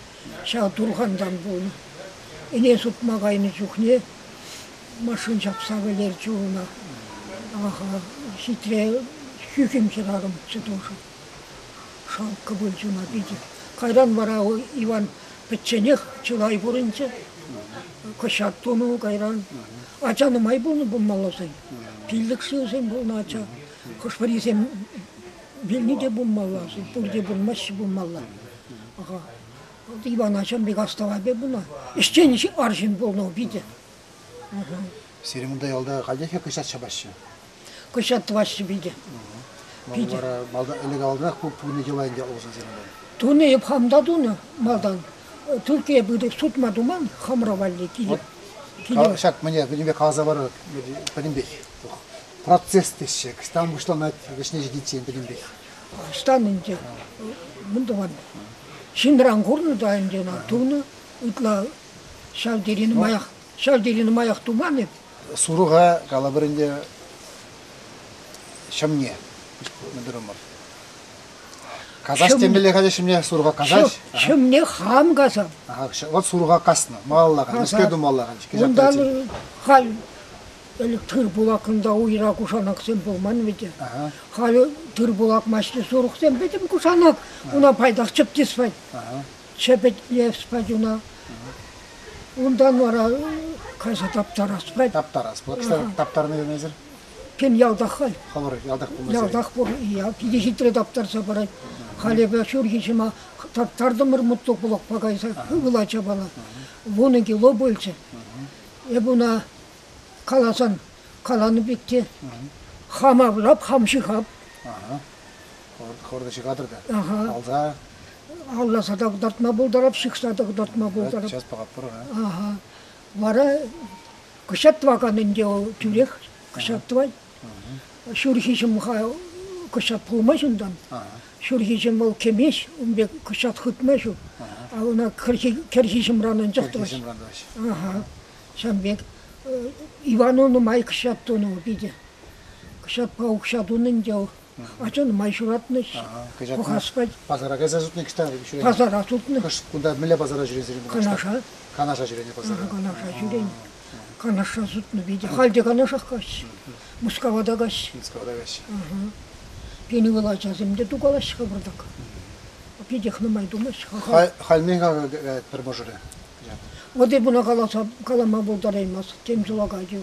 Ҫав Турхантан пулнӑ. Ӗне сутма кайнӑ чухне машин ҫапса вӗлерчӗ ӑна. Аха, хитре хӳхӗм хӗрарӑмччӗ тоже. Шалккӑ пулчӗ ӑна питӗ. Кайран вара Иван пӗчченех чылай пурӑнчӗ. Кӑҫат тунӑ кайран. Ача нумай пулнӑ пулмалла вӗсен. Пиллӗк-ши вӗсен пулнӑ ача. Хӑш-пӗрисем вилни те пулмалла, пурте пулмаҫҫӗ пулмалла. Аха. Иван ачам пек астӑвать пек пулнӑ. Ӗҫчен арҫын пулнӑ питӗ. Сирӗн унта ялта халех кӑҫат ҫапаҫҫӗ? Кӑҫат тӑваҫҫӗ питӗ. Питӗ. Вара малтан ӗлӗк авалтанах пурне йӑла ӗнтӗ улшӑнсем. Тунӑ эп хам та тунӑ малтан. Тӳркке пытӑк сутма туман хамӑра валли киле. Ҫак мӗне пӗтӗмпех каласа парӑр пӗтӗмпех. Процесс теҫҫӗ. Ӑҫтан пуҫланать вӗҫне ҫитиччен пӗтӗмпех. Ӑҫтан ӗнтӗ? Мӗн тӑван? Ҫынран курнӑ та ӗнтӗ ӑна тунӑ. Ытла ҫав тери нумаях, ҫав тери нумаях туман эп. Сурӑха калӑпӑр ӗнтӗ ҫӑмне мӗн турӑмӑр? Касас темелле халӗ ҫӑмне сурӑха касаҫ. Ҫӑмне хам касам. Вот сурӑха каснӑ. Малалла халь. Мӗскер тумалла халь? Унтан халь ӗлӗк тыр-пул акнӑ уйра кушанаксем пулман вӗт. Халӗ тыр-пул акмаҫҫӗ сурӑхсем пӗтӗм кушанак. Уна пайтах чӗптес пать. Чӗпӗтлес пать уна. Унтан вара кайса таптарас пать. Таптарас. Таптарнӑ эсир? Пин ялтах халь. Хӑвӑр ялтах пулмасан? Ялтах пур. Питӗ хитре таптарса парать. Халь эпӗ ҫурхи ҫӑма таптартӑмӑр мутлӑк-пулӑкпа кайса ывӑл ачапала. 10 кило пулчӗ. Эп ӑна каласан каланӑ пек те хам авлап, хам ҫыхап. Хӑвӑр та ҫыхатӑр та. Алса. Алласа та кӑтартма пултарап, ҫыхса та кӑтартма пултарап. Сейчас пӑхатпӑр. Ага. Вара кӑҫат тӑвакан ӗнтӗ вӑл тӳрех кӑҫат тӑвать. Ҫурхи ҫӑмха кӑҫат пулмасть унтан. Ҫурхи ҫӑм вӑл кӗмест, ун пек кӑҫат хытма ҫук. А ӑна кӗрхи ҫӑмран анчах тӑваҫ. Ага. Ҫавӑн пек Ивану нумай кӑҫат тунӑ питӗ. Кӑҫатпа укҫа тунӑ ӗнтӗ вӑл. Ача нумай ҫуратнӑ. Пӑхас пать. Пасара кайса сутнӑ кӑҫта ҫӳренӗ? Пасара сутнӑ. Хӑш кунта мӗнле пасара ҫӳресен? Канаша. Канаша ҫӳренӗ пасара. Канаша ҫӳренӗ. Канашра сутнӑ питӗ. Халь те Канашах каҫ. Мускава та каҫ. Мускава та каҫ. Пин ывӑл ачасем те тукалаҫҫӗ-ха пӑртак. Питех нумай тумасть-ха. Халь мӗн-ха пӗр мӑшӑрӗ? Вот эп ӑна каласа калама пултараймас. Тем ҫула кайчӗ.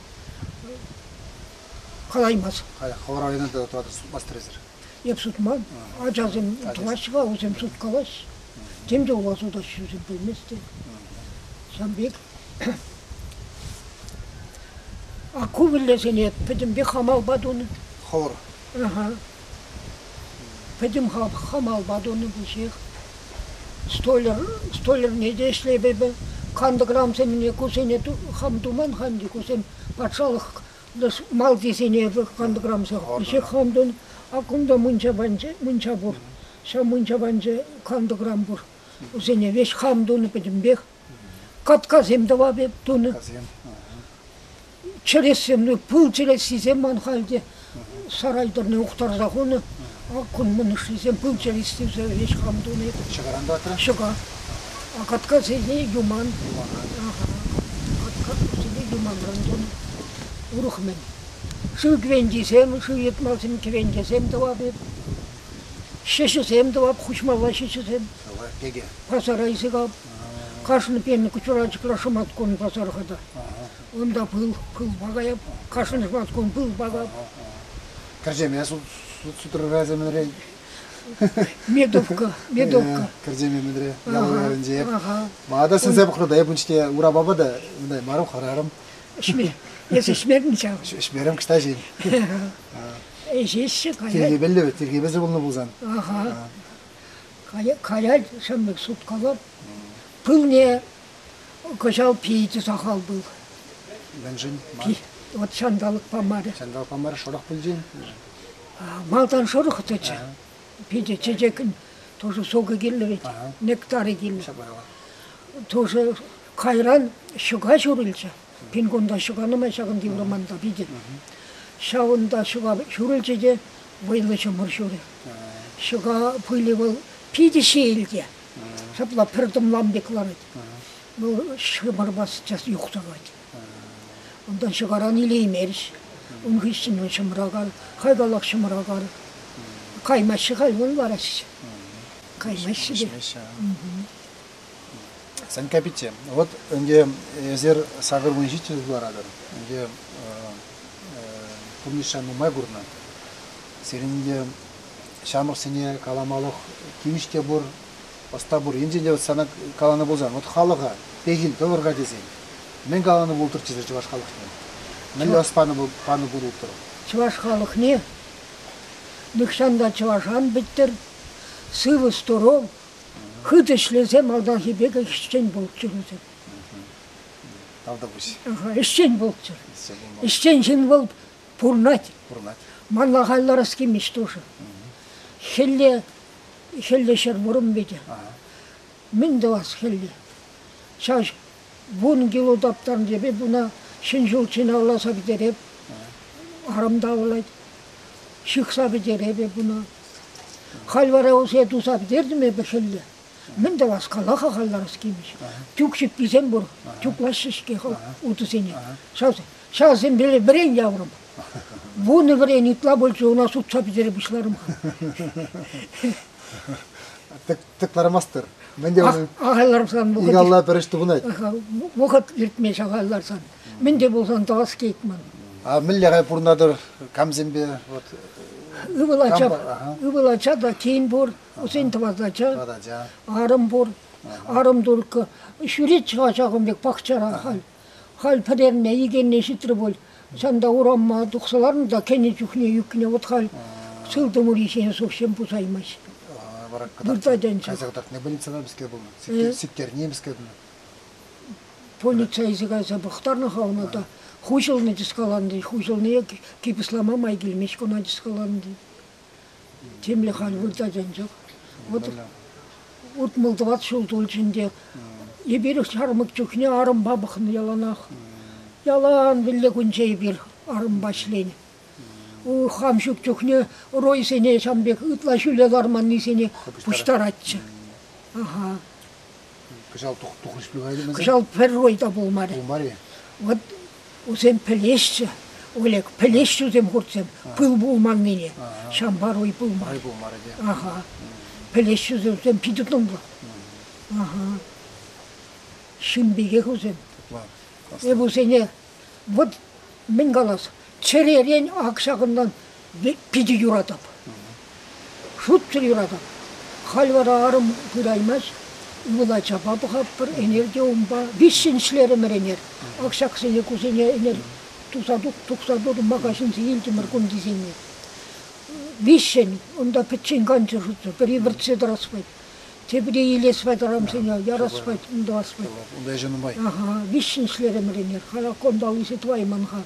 Калаймас. Хӑвӑра ӗнтӗ тӑватӑр сутмастӑр эсир? Эп сутман. Ачасем тӑваҫҫӗ-ха, вӗсем суткалаҫҫӗ. Тем те ула сутаҫҫӗ, вӗсем пӗлмест те. Ҫавӑн пек. А ку вӗллесене пӗтӗмпех хамалпа тунӑ. Хӑвӑр? Аха. Пӗтӗм хамалпа тунӑ веҫех. Столяр, столярне те ӗҫлеп эпӗ. Кантӑкрамсене кусене хам туман-ха ӗнтӗ, кусем патшалӑх малтисене кантӑкрамсем веҫех хам тунӑ. А кунта мунча панче, мунча пур. Ҫав мунча панче кантӑкрам пур. Вӗсене веҫ хам тунӑ пӗтӗмпех. Каткасем тӑвап эп тунӑ. Чӗрессем, пыл чӗрессисем ман халь те сарай тӑрне ухтарса хунӑ. Ак кун мӑнӑшшисем пыл чӗрессисем веҫ хам тунӑ. Ҫӑкаран тӑватра? Ҫӑка. А каткасене юман. Каткасене юманран тунӑ. Урӑх мӗн. Шыв кӗвентисем, шыв йӑтмасем кӗвентесем тӑвап эп. Ҫӗҫӗсем тӑвап, хуҫмалла ҫӗҫӗсем. Пеке. Пасара илсе кап. Кашни пенӗ кучурачӑкра шӑматкун пасар-ха та. Унта пыл, пылпа каяп. Кашни шӑматкун пылпа кап. Кӗрчеме сутрӑр мӗнрен? Медовка, медовка. Кӗрчеме мӗнре, ял уявӗнче. Мана та сӗнсе пӑхрӑ та, эп унччен урапапа та мындай марым хӑрарӑм. Ӗҫме, эс ӗҫмерӗн ҫав. Ӗҫмерӗм, кӑшта ҫин. Ӗҫеҫҫӗ, каять. Тиркепелле вӗт, тиркепесӗр пулнӑ пулсан. Аха. Каять, ҫамрӑк суткалап. Пылне кӑҫал питӗ сахал пыл. Мӗншӗн? Вот ҫанталӑк памарӗ. Ҫанталӑк памарӗ, шӑрӑх пулчӗ. Малтан шӑрӑх тӑчӗ. Питӗ чечекӗн тоже сокӗ кирлӗ вӗт, нектарӗ кирлӗ. Тоже кайран ҫӑка ҫурӑлчӗ. Пин кунта ҫӑка нумай ҫакӑнти вӑрманта питӗ. Ҫавӑнта ҫӑка ҫурӑлчӗ те вӑйлӑ ҫумӑр ҫурӗ. Ҫӑка пылӗ вӑл питӗ ҫиелте. Ҫапла пӗр тӑмлам пек ларать. Вӑл ҫӑмӑрпа сейчас юхса каять. Унтан ҫӑкаран илеймерӗҫ. Ун хыҫҫӑн ҫӑмӑра кар, хайкалах ҫӑмӑра кар. Каймаҫҫӗ халь вӑл лараҫҫӗ. Каймаҫҫӗ те. Санька пичче, вот ӗнтӗ эсир 87 ларатӑр. Ӗнтӗ пурнӑҫра нумай курнӑ. Сирӗн ӗнтӗ ҫамрӑксене каламалӑх тивӗҫ те пур, ӑста пур. Енчен те сана каланӑ пулсан, вот халӑха пехил тӑвӑр-ха тесен, мӗн каланӑ пултӑрччӗ сир чӑваш халӑхне? Мӗнле ӑс панӑ, панӑ пултӑр? Чӑваш халӑхне нихҫан та чӑваш ан пӗттӗр, сывӑ здоров, хыт ӗҫлесе малтанхи пек ӗҫчен пулччӑр вӗсем. Тавтапуҫ. Ӗҫчен пулччӑр. Ӗҫчен ҫын вӑл пурнать. Пурнать. Манла халь ларас килмест тоже. Хӗлле, хӗлле ҫӗр вӑрӑм вӗтӗ. Мӗн тӑвас хӗлле? Ҫав вун кило таптарнӑ тепе буна ҫӗн ҫул чинавласа пӗтереп. Арӑм тавлать. Ҫыхса пӗтереп эп ӑна. Халь вара усе туса пӗтертӗм эпӗ хӗлле. Мӗн тӑвас, кала-ха халь ларас килмест. Тюк ҫипписем пур, тюклаҫҫӗ-ҫке утӑсене. Ҫавсемпе вӗрен яврӑм. Вунӑ вӗрен ытла пулчӗ, ӑна сутса пӗтере пуҫларӑм-ха. Тӗк лармастӑр. Мӗн те Ахаль ларсан вӑхӑт... Ик алла пӗр ӗҫ тупӑнать. Вӑхӑт иртмест ахаль ларсан. Мӗн те пулсан тӑвас килет ман. А мӗнле пурӑнатӑр камсемпе? Вот, ывӑл ача, ывӑл ача та кин пур, вӗсен тӑват ача, арӑм пур. Арӑм турккӑ. Ҫӳрет ҫакӑн пек пахчара халь. Халь пӗтернӗ, икенне ҫитрӗ пуль. Ҫавӑнта урамма тухса ларнӑ та кӗнӗ чухне ӳкнӗ. Вот халь сылтӑм ури ҫине совсем пусаймасть. Выртать ӗнтӗ. Кайса кӑтартни больницӑна мӗскер пулнӑ? Сиктерни мӗскер пулнӑ? Полица илсе кайса пӑхтарнӑ-ха ӑна та. Хуҫӑлнӑ тӗскаланнӑ. Хуҫӑлнине кипӑслама май килмест кӑна тӗскаланнӑ. Темле халь выртать анчах. Вот 64 ҫул тулчӗ ӗнтӗ. Эпир ҫармӑк чухне арӑмпа пӑхнӑ яланах. Ялан вӗлле кунче эпир арӑмпа ӗҫленӗ. Хам ҫук чухне ройсене ҫавӑн пек ытла ҫӳле ларманнисене пуҫтаратчӗ. Аха. Кӑҫал тухӑҫ пулмарӗ? Кӑҫал пӗр рой та пулмарӗ. Пулмарӗ? Вот Усем пӗлеҫҫӗ, Олег, пӗлеҫҫӗ усем хуртсем пыл пулманнине. Ҫавӑнпа рой пулмарӗ. Рой пулмарӗ те. Аха. Пӗлеҫҫӗ усем питӗ тӑнлӑ. Аха. Ҫын пекех усем. Эп усене вот мӗн калас, чӗререн ак ҫакӑнтан питӗ юратап. Шутсӑр юратап. Халь вара арӑм пыраймасть, ывӑл ачапа пӑхатпӑр, ӗнер те унпа. Виҫҫӗн ӗҫлерӗмӗр ӗнер. Ак ҫаксене, кусене ӗнер туса тухса турӑм, ҫынсем илтӗмӗр кунтисене. Виҫҫӗн, унта пӗччен канчӗ шутсӑр, пӗри вӗртсе тӑрас пулать. Тепре илес ватӑрамсене ярас пать, унтас пать. Унта ӗҫӗ нумай. Ага, виҫҫӗн ӗҫлерӗмӗр ӗнер. Халь конталлисе тӑвайман-ха.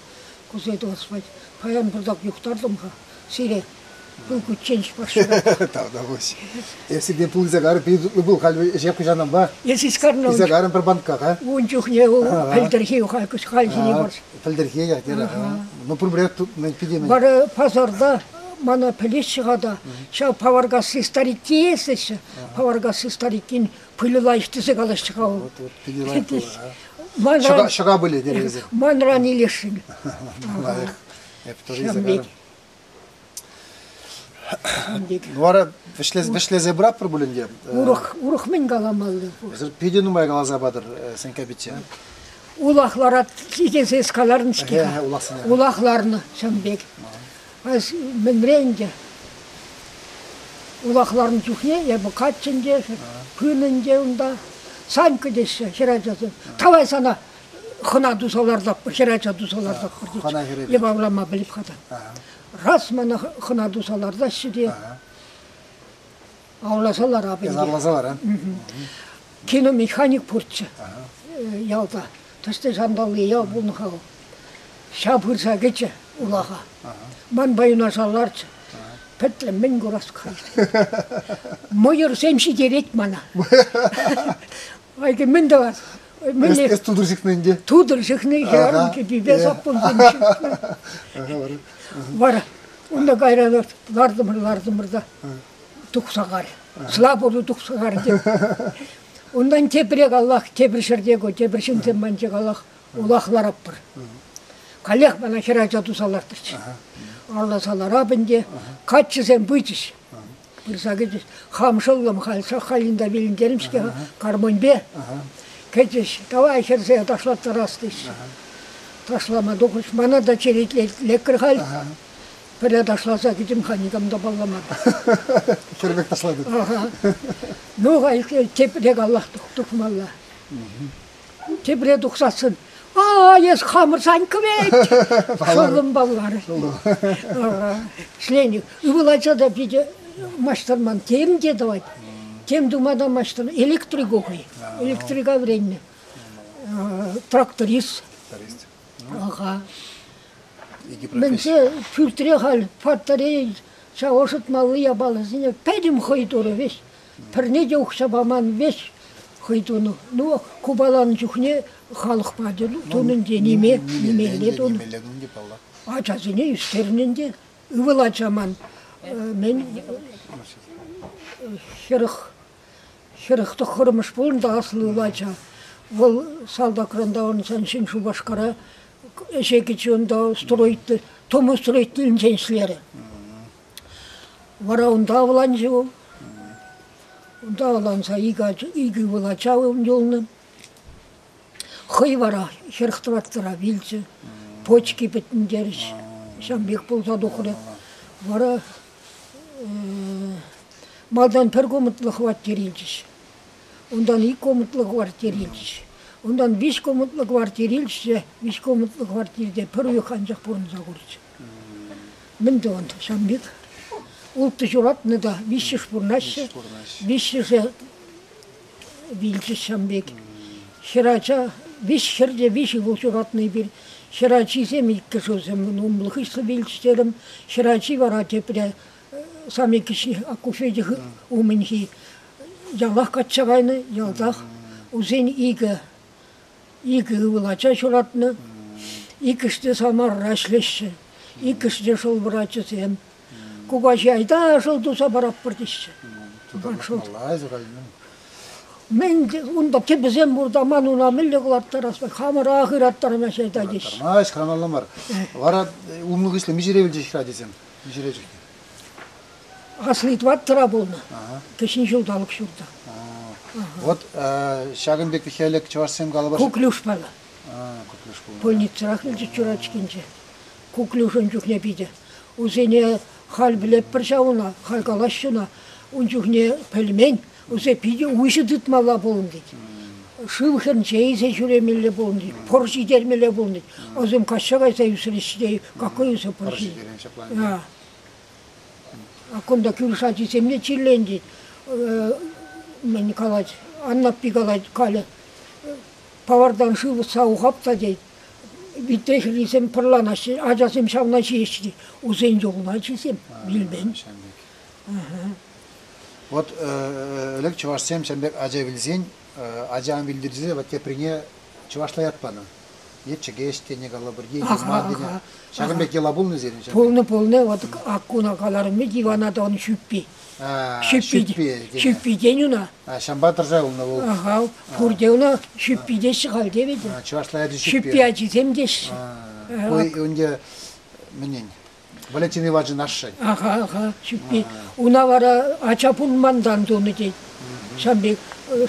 Кусе тӑвас пать. Паян пӑртак юхтартӑм-ха сире. Пыл кучченҫ пашшӑра. Тавтапуҫ. Эп сиртен пыл илсе карӑм, пил тутлӑ пыл халь ӗҫе куҫанӑмпа. Эс искарнӑ. Илсе карӑм пӗр банках, а? Ун чухне пӗлтӗрхи хальхине бар. Пӗлтӗрхи я терӗ. Ну, пурпӗрех питӗ Вара пасарта мана пӗлеҫҫӗ-ха та, ҫав Паваркасси старикки эсеҫҫӗ. Паваркасси стариккин пылӗ лайӑх тесе калаҫҫӗ-ха вӑл. Вот, вот, питӗ лайӑх пулӗ. Ҫӑка пылӗ терӗ вӗсем. Манран илесшӗн. Лайӑх. Эп тоже илсе карӑм. Ну вара вӗҫлесе пыратпӑр пуль ӗнтӗ. Урӑх, урӑх мӗн каламалли пур? Эсир питӗ нумай каласа патӑр, Сенька пичче. Улах ларать тесе эс каларӑн-ҫке-ха. Улах ларнӑ ҫавӑн пек. Мӗнре ӗнтӗ? Улах ларнӑ чухне эпӗ каччӑ ӗнтӗ, пынӑ ӗнтӗ унта. Санька теҫҫӗ хӗрачасем. Тавай сана хӑна туса лартатпӑр, хӗрача туса лартатпӑр тет. Хӑна хӗрӗ. Эпӗ авланма пӗлеп-ха та. Раз мана хӑна туса лартаҫҫӗ те, авласа ларап ӗнтӗ. Авласа лара. Киномеханик пурччӗ ялта. Тӑсти санталли ял пулнӑ-ха вӑл. Ҫав пырса кӗчӗ улаха. Манпа юнашар ларчӗ. Пӗтрӗм, мӗн курас Мӑйӑрсем ҫитерет мана. Айки мӗн тӑвас? Мӗнле? Эс тутӑр ҫыхнӑ ӗнтӗ. Тутӑр ҫыхнӑ хӗрарӑм кӗпипе саппунсем ҫыхнӑ. Вара унта кайран лартӑмӑр, лартӑмӑр та тухса карӗ. Слабоду тухса карӗ те. Унтан тепре каллах, тепӗр ҫӗрте ку, тепӗр ҫынсем манче каллах улах лараппӑр. Каллех мана хӗрача туса лартрӗҫ. Алласа ларап ӗнтӗ. Каччӑсем пычӗҫ. Пырса кӗчӗҫ. Хам шӑллӑм халь Сахалинта вилӗнтерӗм-ҫке гармоньпе. Кӗчӗҫ. Давай хӗрсе ташлаттарас теҫҫӗ. Ташлама тухрӗҫ. Мана та черет лекрӗ халь. Пӗрре ташласа кӗтӗм-ха, никам та палламан. Хӗр пек ташлатӑн. Ага. Ну, тепре каллах тухмалла. Тепре тухсассӑн, а, эс хамӑр Санька вӗт! Шӑллӑм палларӗ. Членик. Ывӑл ача та питӗ маҫтӑрман. Тем те тӑвать. Тем тума та маҫтӑр. Электрик хӑй. Электрика вӗреннӗ. Тракторист. Ага. Мӗнсе пӳртре халь батарея ҫав ӑшӑтмалли япаласене пӗтӗм хӑй турӗ веҫ. Пӗрне те укҫа паман веҫ хӑй тунӑ. Ну, купаланӑ чухне халӑхпа тунӑ ӗнтӗ, ниме, нимелле тунӑ. Ачасене ӳстернӗ ӗнтӗ. Ывӑл ача ман мӗн 40 тӑххӑрмӗш пулнӑ та аслӑ ывӑл ача. Вӑл салтакран таврӑнсан Ҫӗн Шупашкара ӗҫе кӗчӗ унта строитель, домостроителӗнчен ӗҫлерӗ. Вара унта авланчӗ вӑл. Унта авланса икӗ ывӑл ача юлнӑ. Хӑй вара 44-ра вилчӗ. Почки пӗтнӗ терӗҫ. Ҫавӑн пек пулса тухрӗ. Вара малтан пӗр комнатлӑ хваттер илчӗҫ. Унтан ик комнатлӑ хваттер илчӗҫ. Унтан виҫ комнатлӑ хваттер илчӗҫ те виҫ комнатлӑ хваттерте пӗр уйӑх анчах пурӑнса курчӗ. Мӗн тӑван ҫавӑн пек. Улттӑ ҫуратнӑ та виҫҫӗш пурӑнаҫҫӗ. Виҫҫӗшӗ вилчӗҫ ҫавӑн пек. Хӗрача, виҫ хӗр те виҫ ывӑл ҫуратнӑ эпир. Хӗрачисем иккӗшӗ вӗсем умлӑ-хыҫлӑ вилчӗҫ терӗм. Хӗрачи вара тепре сам иккӗшне Акуфедя умӗнхи ялах качча кайнӑ, ялтах. Усен икӗ Икӗ ывӑл ача ҫуратнӑ. Иккӗш те Самарӑра ӗҫлеҫҫӗ. Иккӗш те шӑл врачӗсем. Кукаҫи айта шӑл туса паратпӑр теҫҫӗ. Мӗн унта тӗпӗсем пур та ман уна мӗнле кӑларттарас хамӑрах ыраттармаҫҫӗ айта теҫҫӗ. Ыраттармасть, хӑрамалла мар. Вара умлӑ-хыҫлӑ миҫере вилчӗҫ ачасем? Миҫере чухне? Асли тӑваттӑра пулнӑ. Кӗҫӗн ҫулталӑк ҫурта. Вот ҫакӑн пек хӗлӗк чӑвашсем калӑпӑр. Куклюш паллӑ. Куклюш пулнӑ. Больницӑрах илчӗ Чурачкинче. Куклюшӑн чухне питӗ. Усене халь пӗлетпӗр ҫав ӑна, халь калаҫҫӗ ӑна. Ун чухне пӗлмен. Усе питӗ уҫӑ тытмалла пулнӑ тет. Шыв хӗрнче илсе ҫӳремелле пулнӑ тет, пӑр ҫитермелле пулнӑ тет. Вӗсем каҫса кайса ӳсрӗҫ те, какой усе пӑр ҫитерен. Кунта кӳршӗ ачисем те чирленчӗҫ. Мӗн калать, Аннаппи калать, калӗ, павартан шыв ӑсса ухап та тет. Витре хӗррисем пӑрланаҫҫӗ, ачасем ҫавна ҫиеҫҫӗ тет. Усен юлнӑ ачисем, вилмен. Вот ӗлӗк чӑвашсем ҫавӑн пек ача вилсен, ача ан вилтӗр тесе вот теприне чӑвашла ят панӑ. Е чӗкеҫ тенӗ калӑпӑр, е юман тенӗ. Ҫакӑн пек йӑла пулнӑ сирӗн? Пулнӑ, пулнӑ. Вот аккуна каларӑм вӗт, Ивана та он ҫӳппи. Ҫӳппи. Ҫӳппи тен уна. Ҫампа тӑрса юлнӑ вӑл. Ага, пурте уна ҫӳппи теҫҫӗ халь те вӗт. Чӑвашла ячӗ ҫӳппи. Ҫӳппи ачисем теҫҫӗ. Ку ӗнтӗ мӗнен? Валентин Ивановичӑн ашшӗ. Аха, аха, ҫӳппи. Уна вара ача пулмантан тунӑ тет. Ҫав пек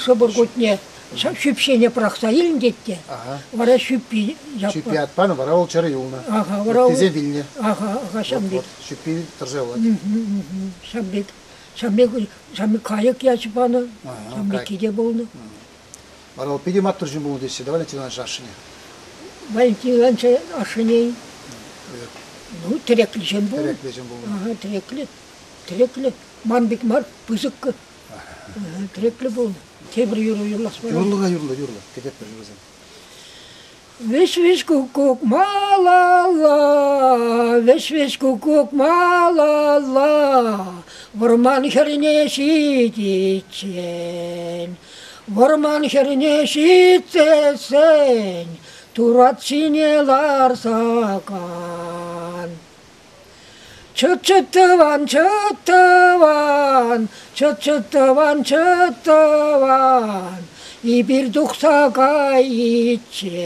шӑпӑр кутне ҫӳпҫене пӑрахса илнӗ тет те. Вара ҫӳппи ят Ҫӳппи ят панӑ, вара вӑл чӗрӗ юлнӑ. Аха, вара Ыттисем вилнӗ. Аха, аха, ҫав пек. Ҫӳппи тӑрса юлать. Ҫав пек, ҫав пек, ҫав пек кайӑк ячӗ панӑ, ҫав пекки те пулнӑ. Вара вӑл питӗ маттур ҫын пулнӑ теҫҫӗ, да, Валентин Иванович ашшӗне? Валентин Иванович ашшӗне, ну, тӗреклӗ ҫын пулнӑ. Тӗреклӗ ҫын пулнӑ. Ага, тӗреклӗ, тӗреклӗ. Ман пек мар, пысӑккӑ. Тӗреклӗ пулнӑ. Тепӗр юрӑ юрлас мар. Юрлӑ-ха, юрлӑ, юрлӑ. Кӗтетпӗр юрӑсем. Вӗҫ-вӗҫ куккук малалла, вӗҫ-вӗҫ куккук малалла, вӑрман хӗрне ҫитиччен. Вӑрман хӗрне ҫитсессӗн турат ҫине ларса кан. Чӑт-чӑт тӑван, чӑт тӑван, чӑт-чӑт тӑван, чӑт тӑван, эпир тухса кайиччен.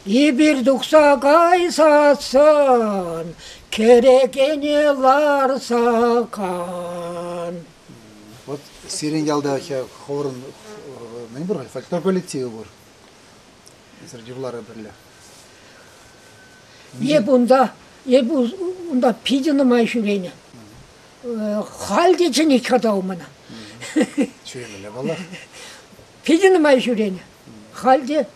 Эпир тухса кайсассӑн кӗрекене ларса кан. Вот сирӗн ялта хӑвӑрӑн мӗн пур фольклор коллективӗ пур. Эсир юрларӑр пӗрле. Эп унта, эп унта питӗ нумай ҫӳренӗ. Халь те чӗнет-ха та мана. Ҫӳремелле паллах. Питӗ нумай ҫӳренӗ. Халь те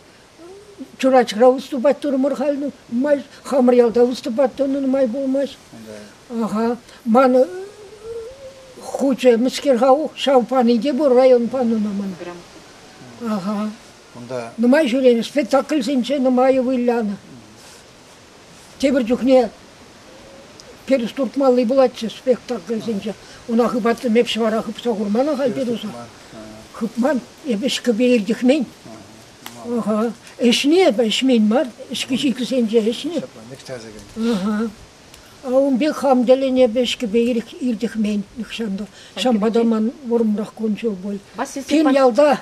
Чурачӑкра выступать турӑмӑр халь нумай, хамӑр ялта выступать тунӑ нумай пулмасть. Ага, ман хучӗ мӗскер-ха ҫав пани те пур, район панӑ мана. Ага. Унта Нумай ҫӳренӗ, спектакльсенче нумай вылянӑ. Тепӗр чухне перус туртмалли пулатчӗ спектакльсенче. Уна хыпаттӑм, эп ҫӑвара хыпса курман ахаль перуса. Хыпман, эп ӗҫкӗпе иртӗхмен. Ага. Ӗҫни эпӗ ӗҫмен мар, ӗҫкӗ-ҫикӗсенче ӗҫнӗ. Ҫапла, мӗкчасӗ кӗнӗ. Ага. А ун пек хам тӗллӗн эпӗ ӗҫкӗпе иртӗхмен нихҫан та. Ҫавӑнпа та ман вӑрӑмрах кун-ҫул пуль. Пин ялта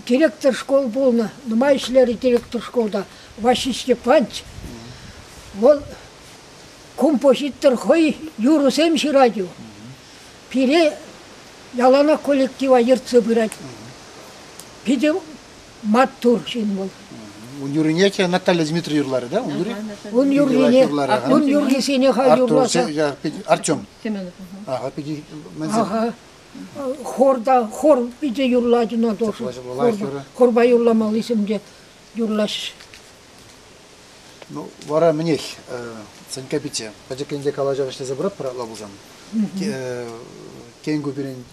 директор школ пулнӑ, нумай ӗҫлерӗ директор школта Ваҫҫи Степанович. Вӑл композитор хӑй юрӑсем ҫырать. Пире яланах коллектива ертсе пырать. Питӗ маттур ҫын вӑл. Ун юррине те Наталья Дмитриевна юрларӗ, да? Ун юрри? Ун юррине, ун юррисене халь юрласа. Артем. Семенов. Ага, питӗ Ага. Хорда, хор питӗ юрлать ӑна тоже. Хорпа юрламаллисем те юрлаҫҫӗ. Ну, вара мӗнех, Санька пичче, пӗчӗккӗн те калаҫа вӗҫлесе пыратпӑр апла пулсан. Тен, ку пирӗн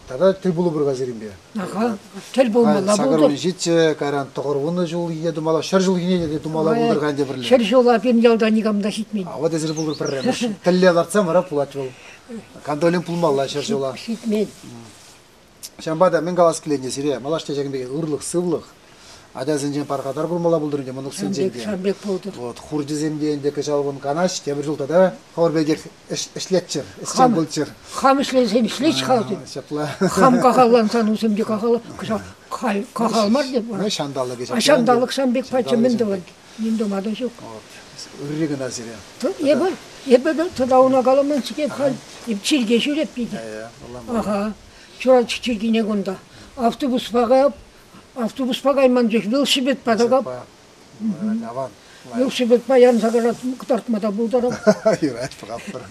тата тӗл пулӑпӑр-ха сирӗнпе. Аха, тӗл пулмалла пултӑр. Сакӑр ҫитчӗ, кайран 90 ҫулхине тумалла, 100 ҫулхине те тумалла пултӑр-ха ӗнтӗ пӗрле. 100 ҫула пирӗн ялта никам та ҫитмен. А вот эсир пултӑр пӗрремӗш. Тӗллев лартсан вара пулать вӑл. Кантолин пулмалла 100 ҫула. Ҫитмен. Ҫавӑнпа та мӗн калас килет сире, малашне ҫакӑн пек ырлӑх-сывлӑх, ачасенчен пархатар пулмалла пултӑр ӗнтӗ, мӑнуксенчен те. Ҫавӑн пек пултӑр. Вот, хурчӗсем те ӗнтӗ кӑҫал вун канаҫ, тепӗр ҫул тата хӑвӑр пекех ӗҫлеччӗр, ӗҫчен пулччӑр. Хам ӗҫлесен ӗҫлет-ха. Ҫапла. Хам кахаллансан усем те кахал, кахал мар те. Ну, ҫанталӑкӗ ҫапла. Ҫанталӑк сан пек пачӗ мӗн тӑвать? Ним тума та ҫук. Ырри кӑна сире. Эпӗ, эпӗ тата уна каламан-ҫке халь эп чирке ҫӳреп питӗ. Аха, Чурачӑк чиркине кунта. Автобуспа каяп, автобуспа кайман чух велосипедпа та кап. Аван. Велосипедпа янса кӑтартма та пултарап. Юрать, пӑхатпӑр.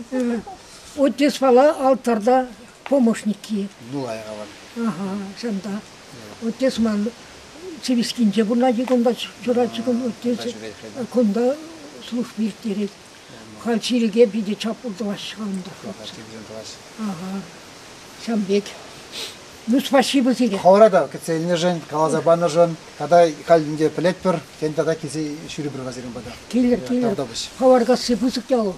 Отец алтарта помощники. Ну, лайӑх аван. Ага, ҫанта. Отец ман Цивискинче пурӑнать кунта Чурачӑкӑн отец кунта служба ирттерет. Халь чирӗке питӗ чаплӑ тӑваҫҫӗ унта. Ага, ҫавӑн пек. Ну, спасибо сире. Хӑвӑра та кӗтсе илнӗшӗн, каласа панӑшӑн. Тата халь ӗнтӗ пӗлетпӗр, тен, тата килсе ҫӳрӗпӗр-ха сирӗн пата. Килӗр, килӗр. Тавтапуҫ. Хӑваркасси пысӑк ял.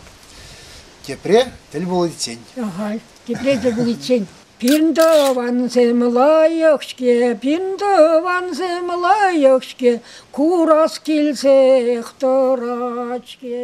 Тепре тӗл пуличчен. Ага, тепре тӗл пуличчен. Пин тӑвансем лайӑх-ҫке, пин тӑвансем лайӑх-ҫке, курас килсех тӑрать-ҫке.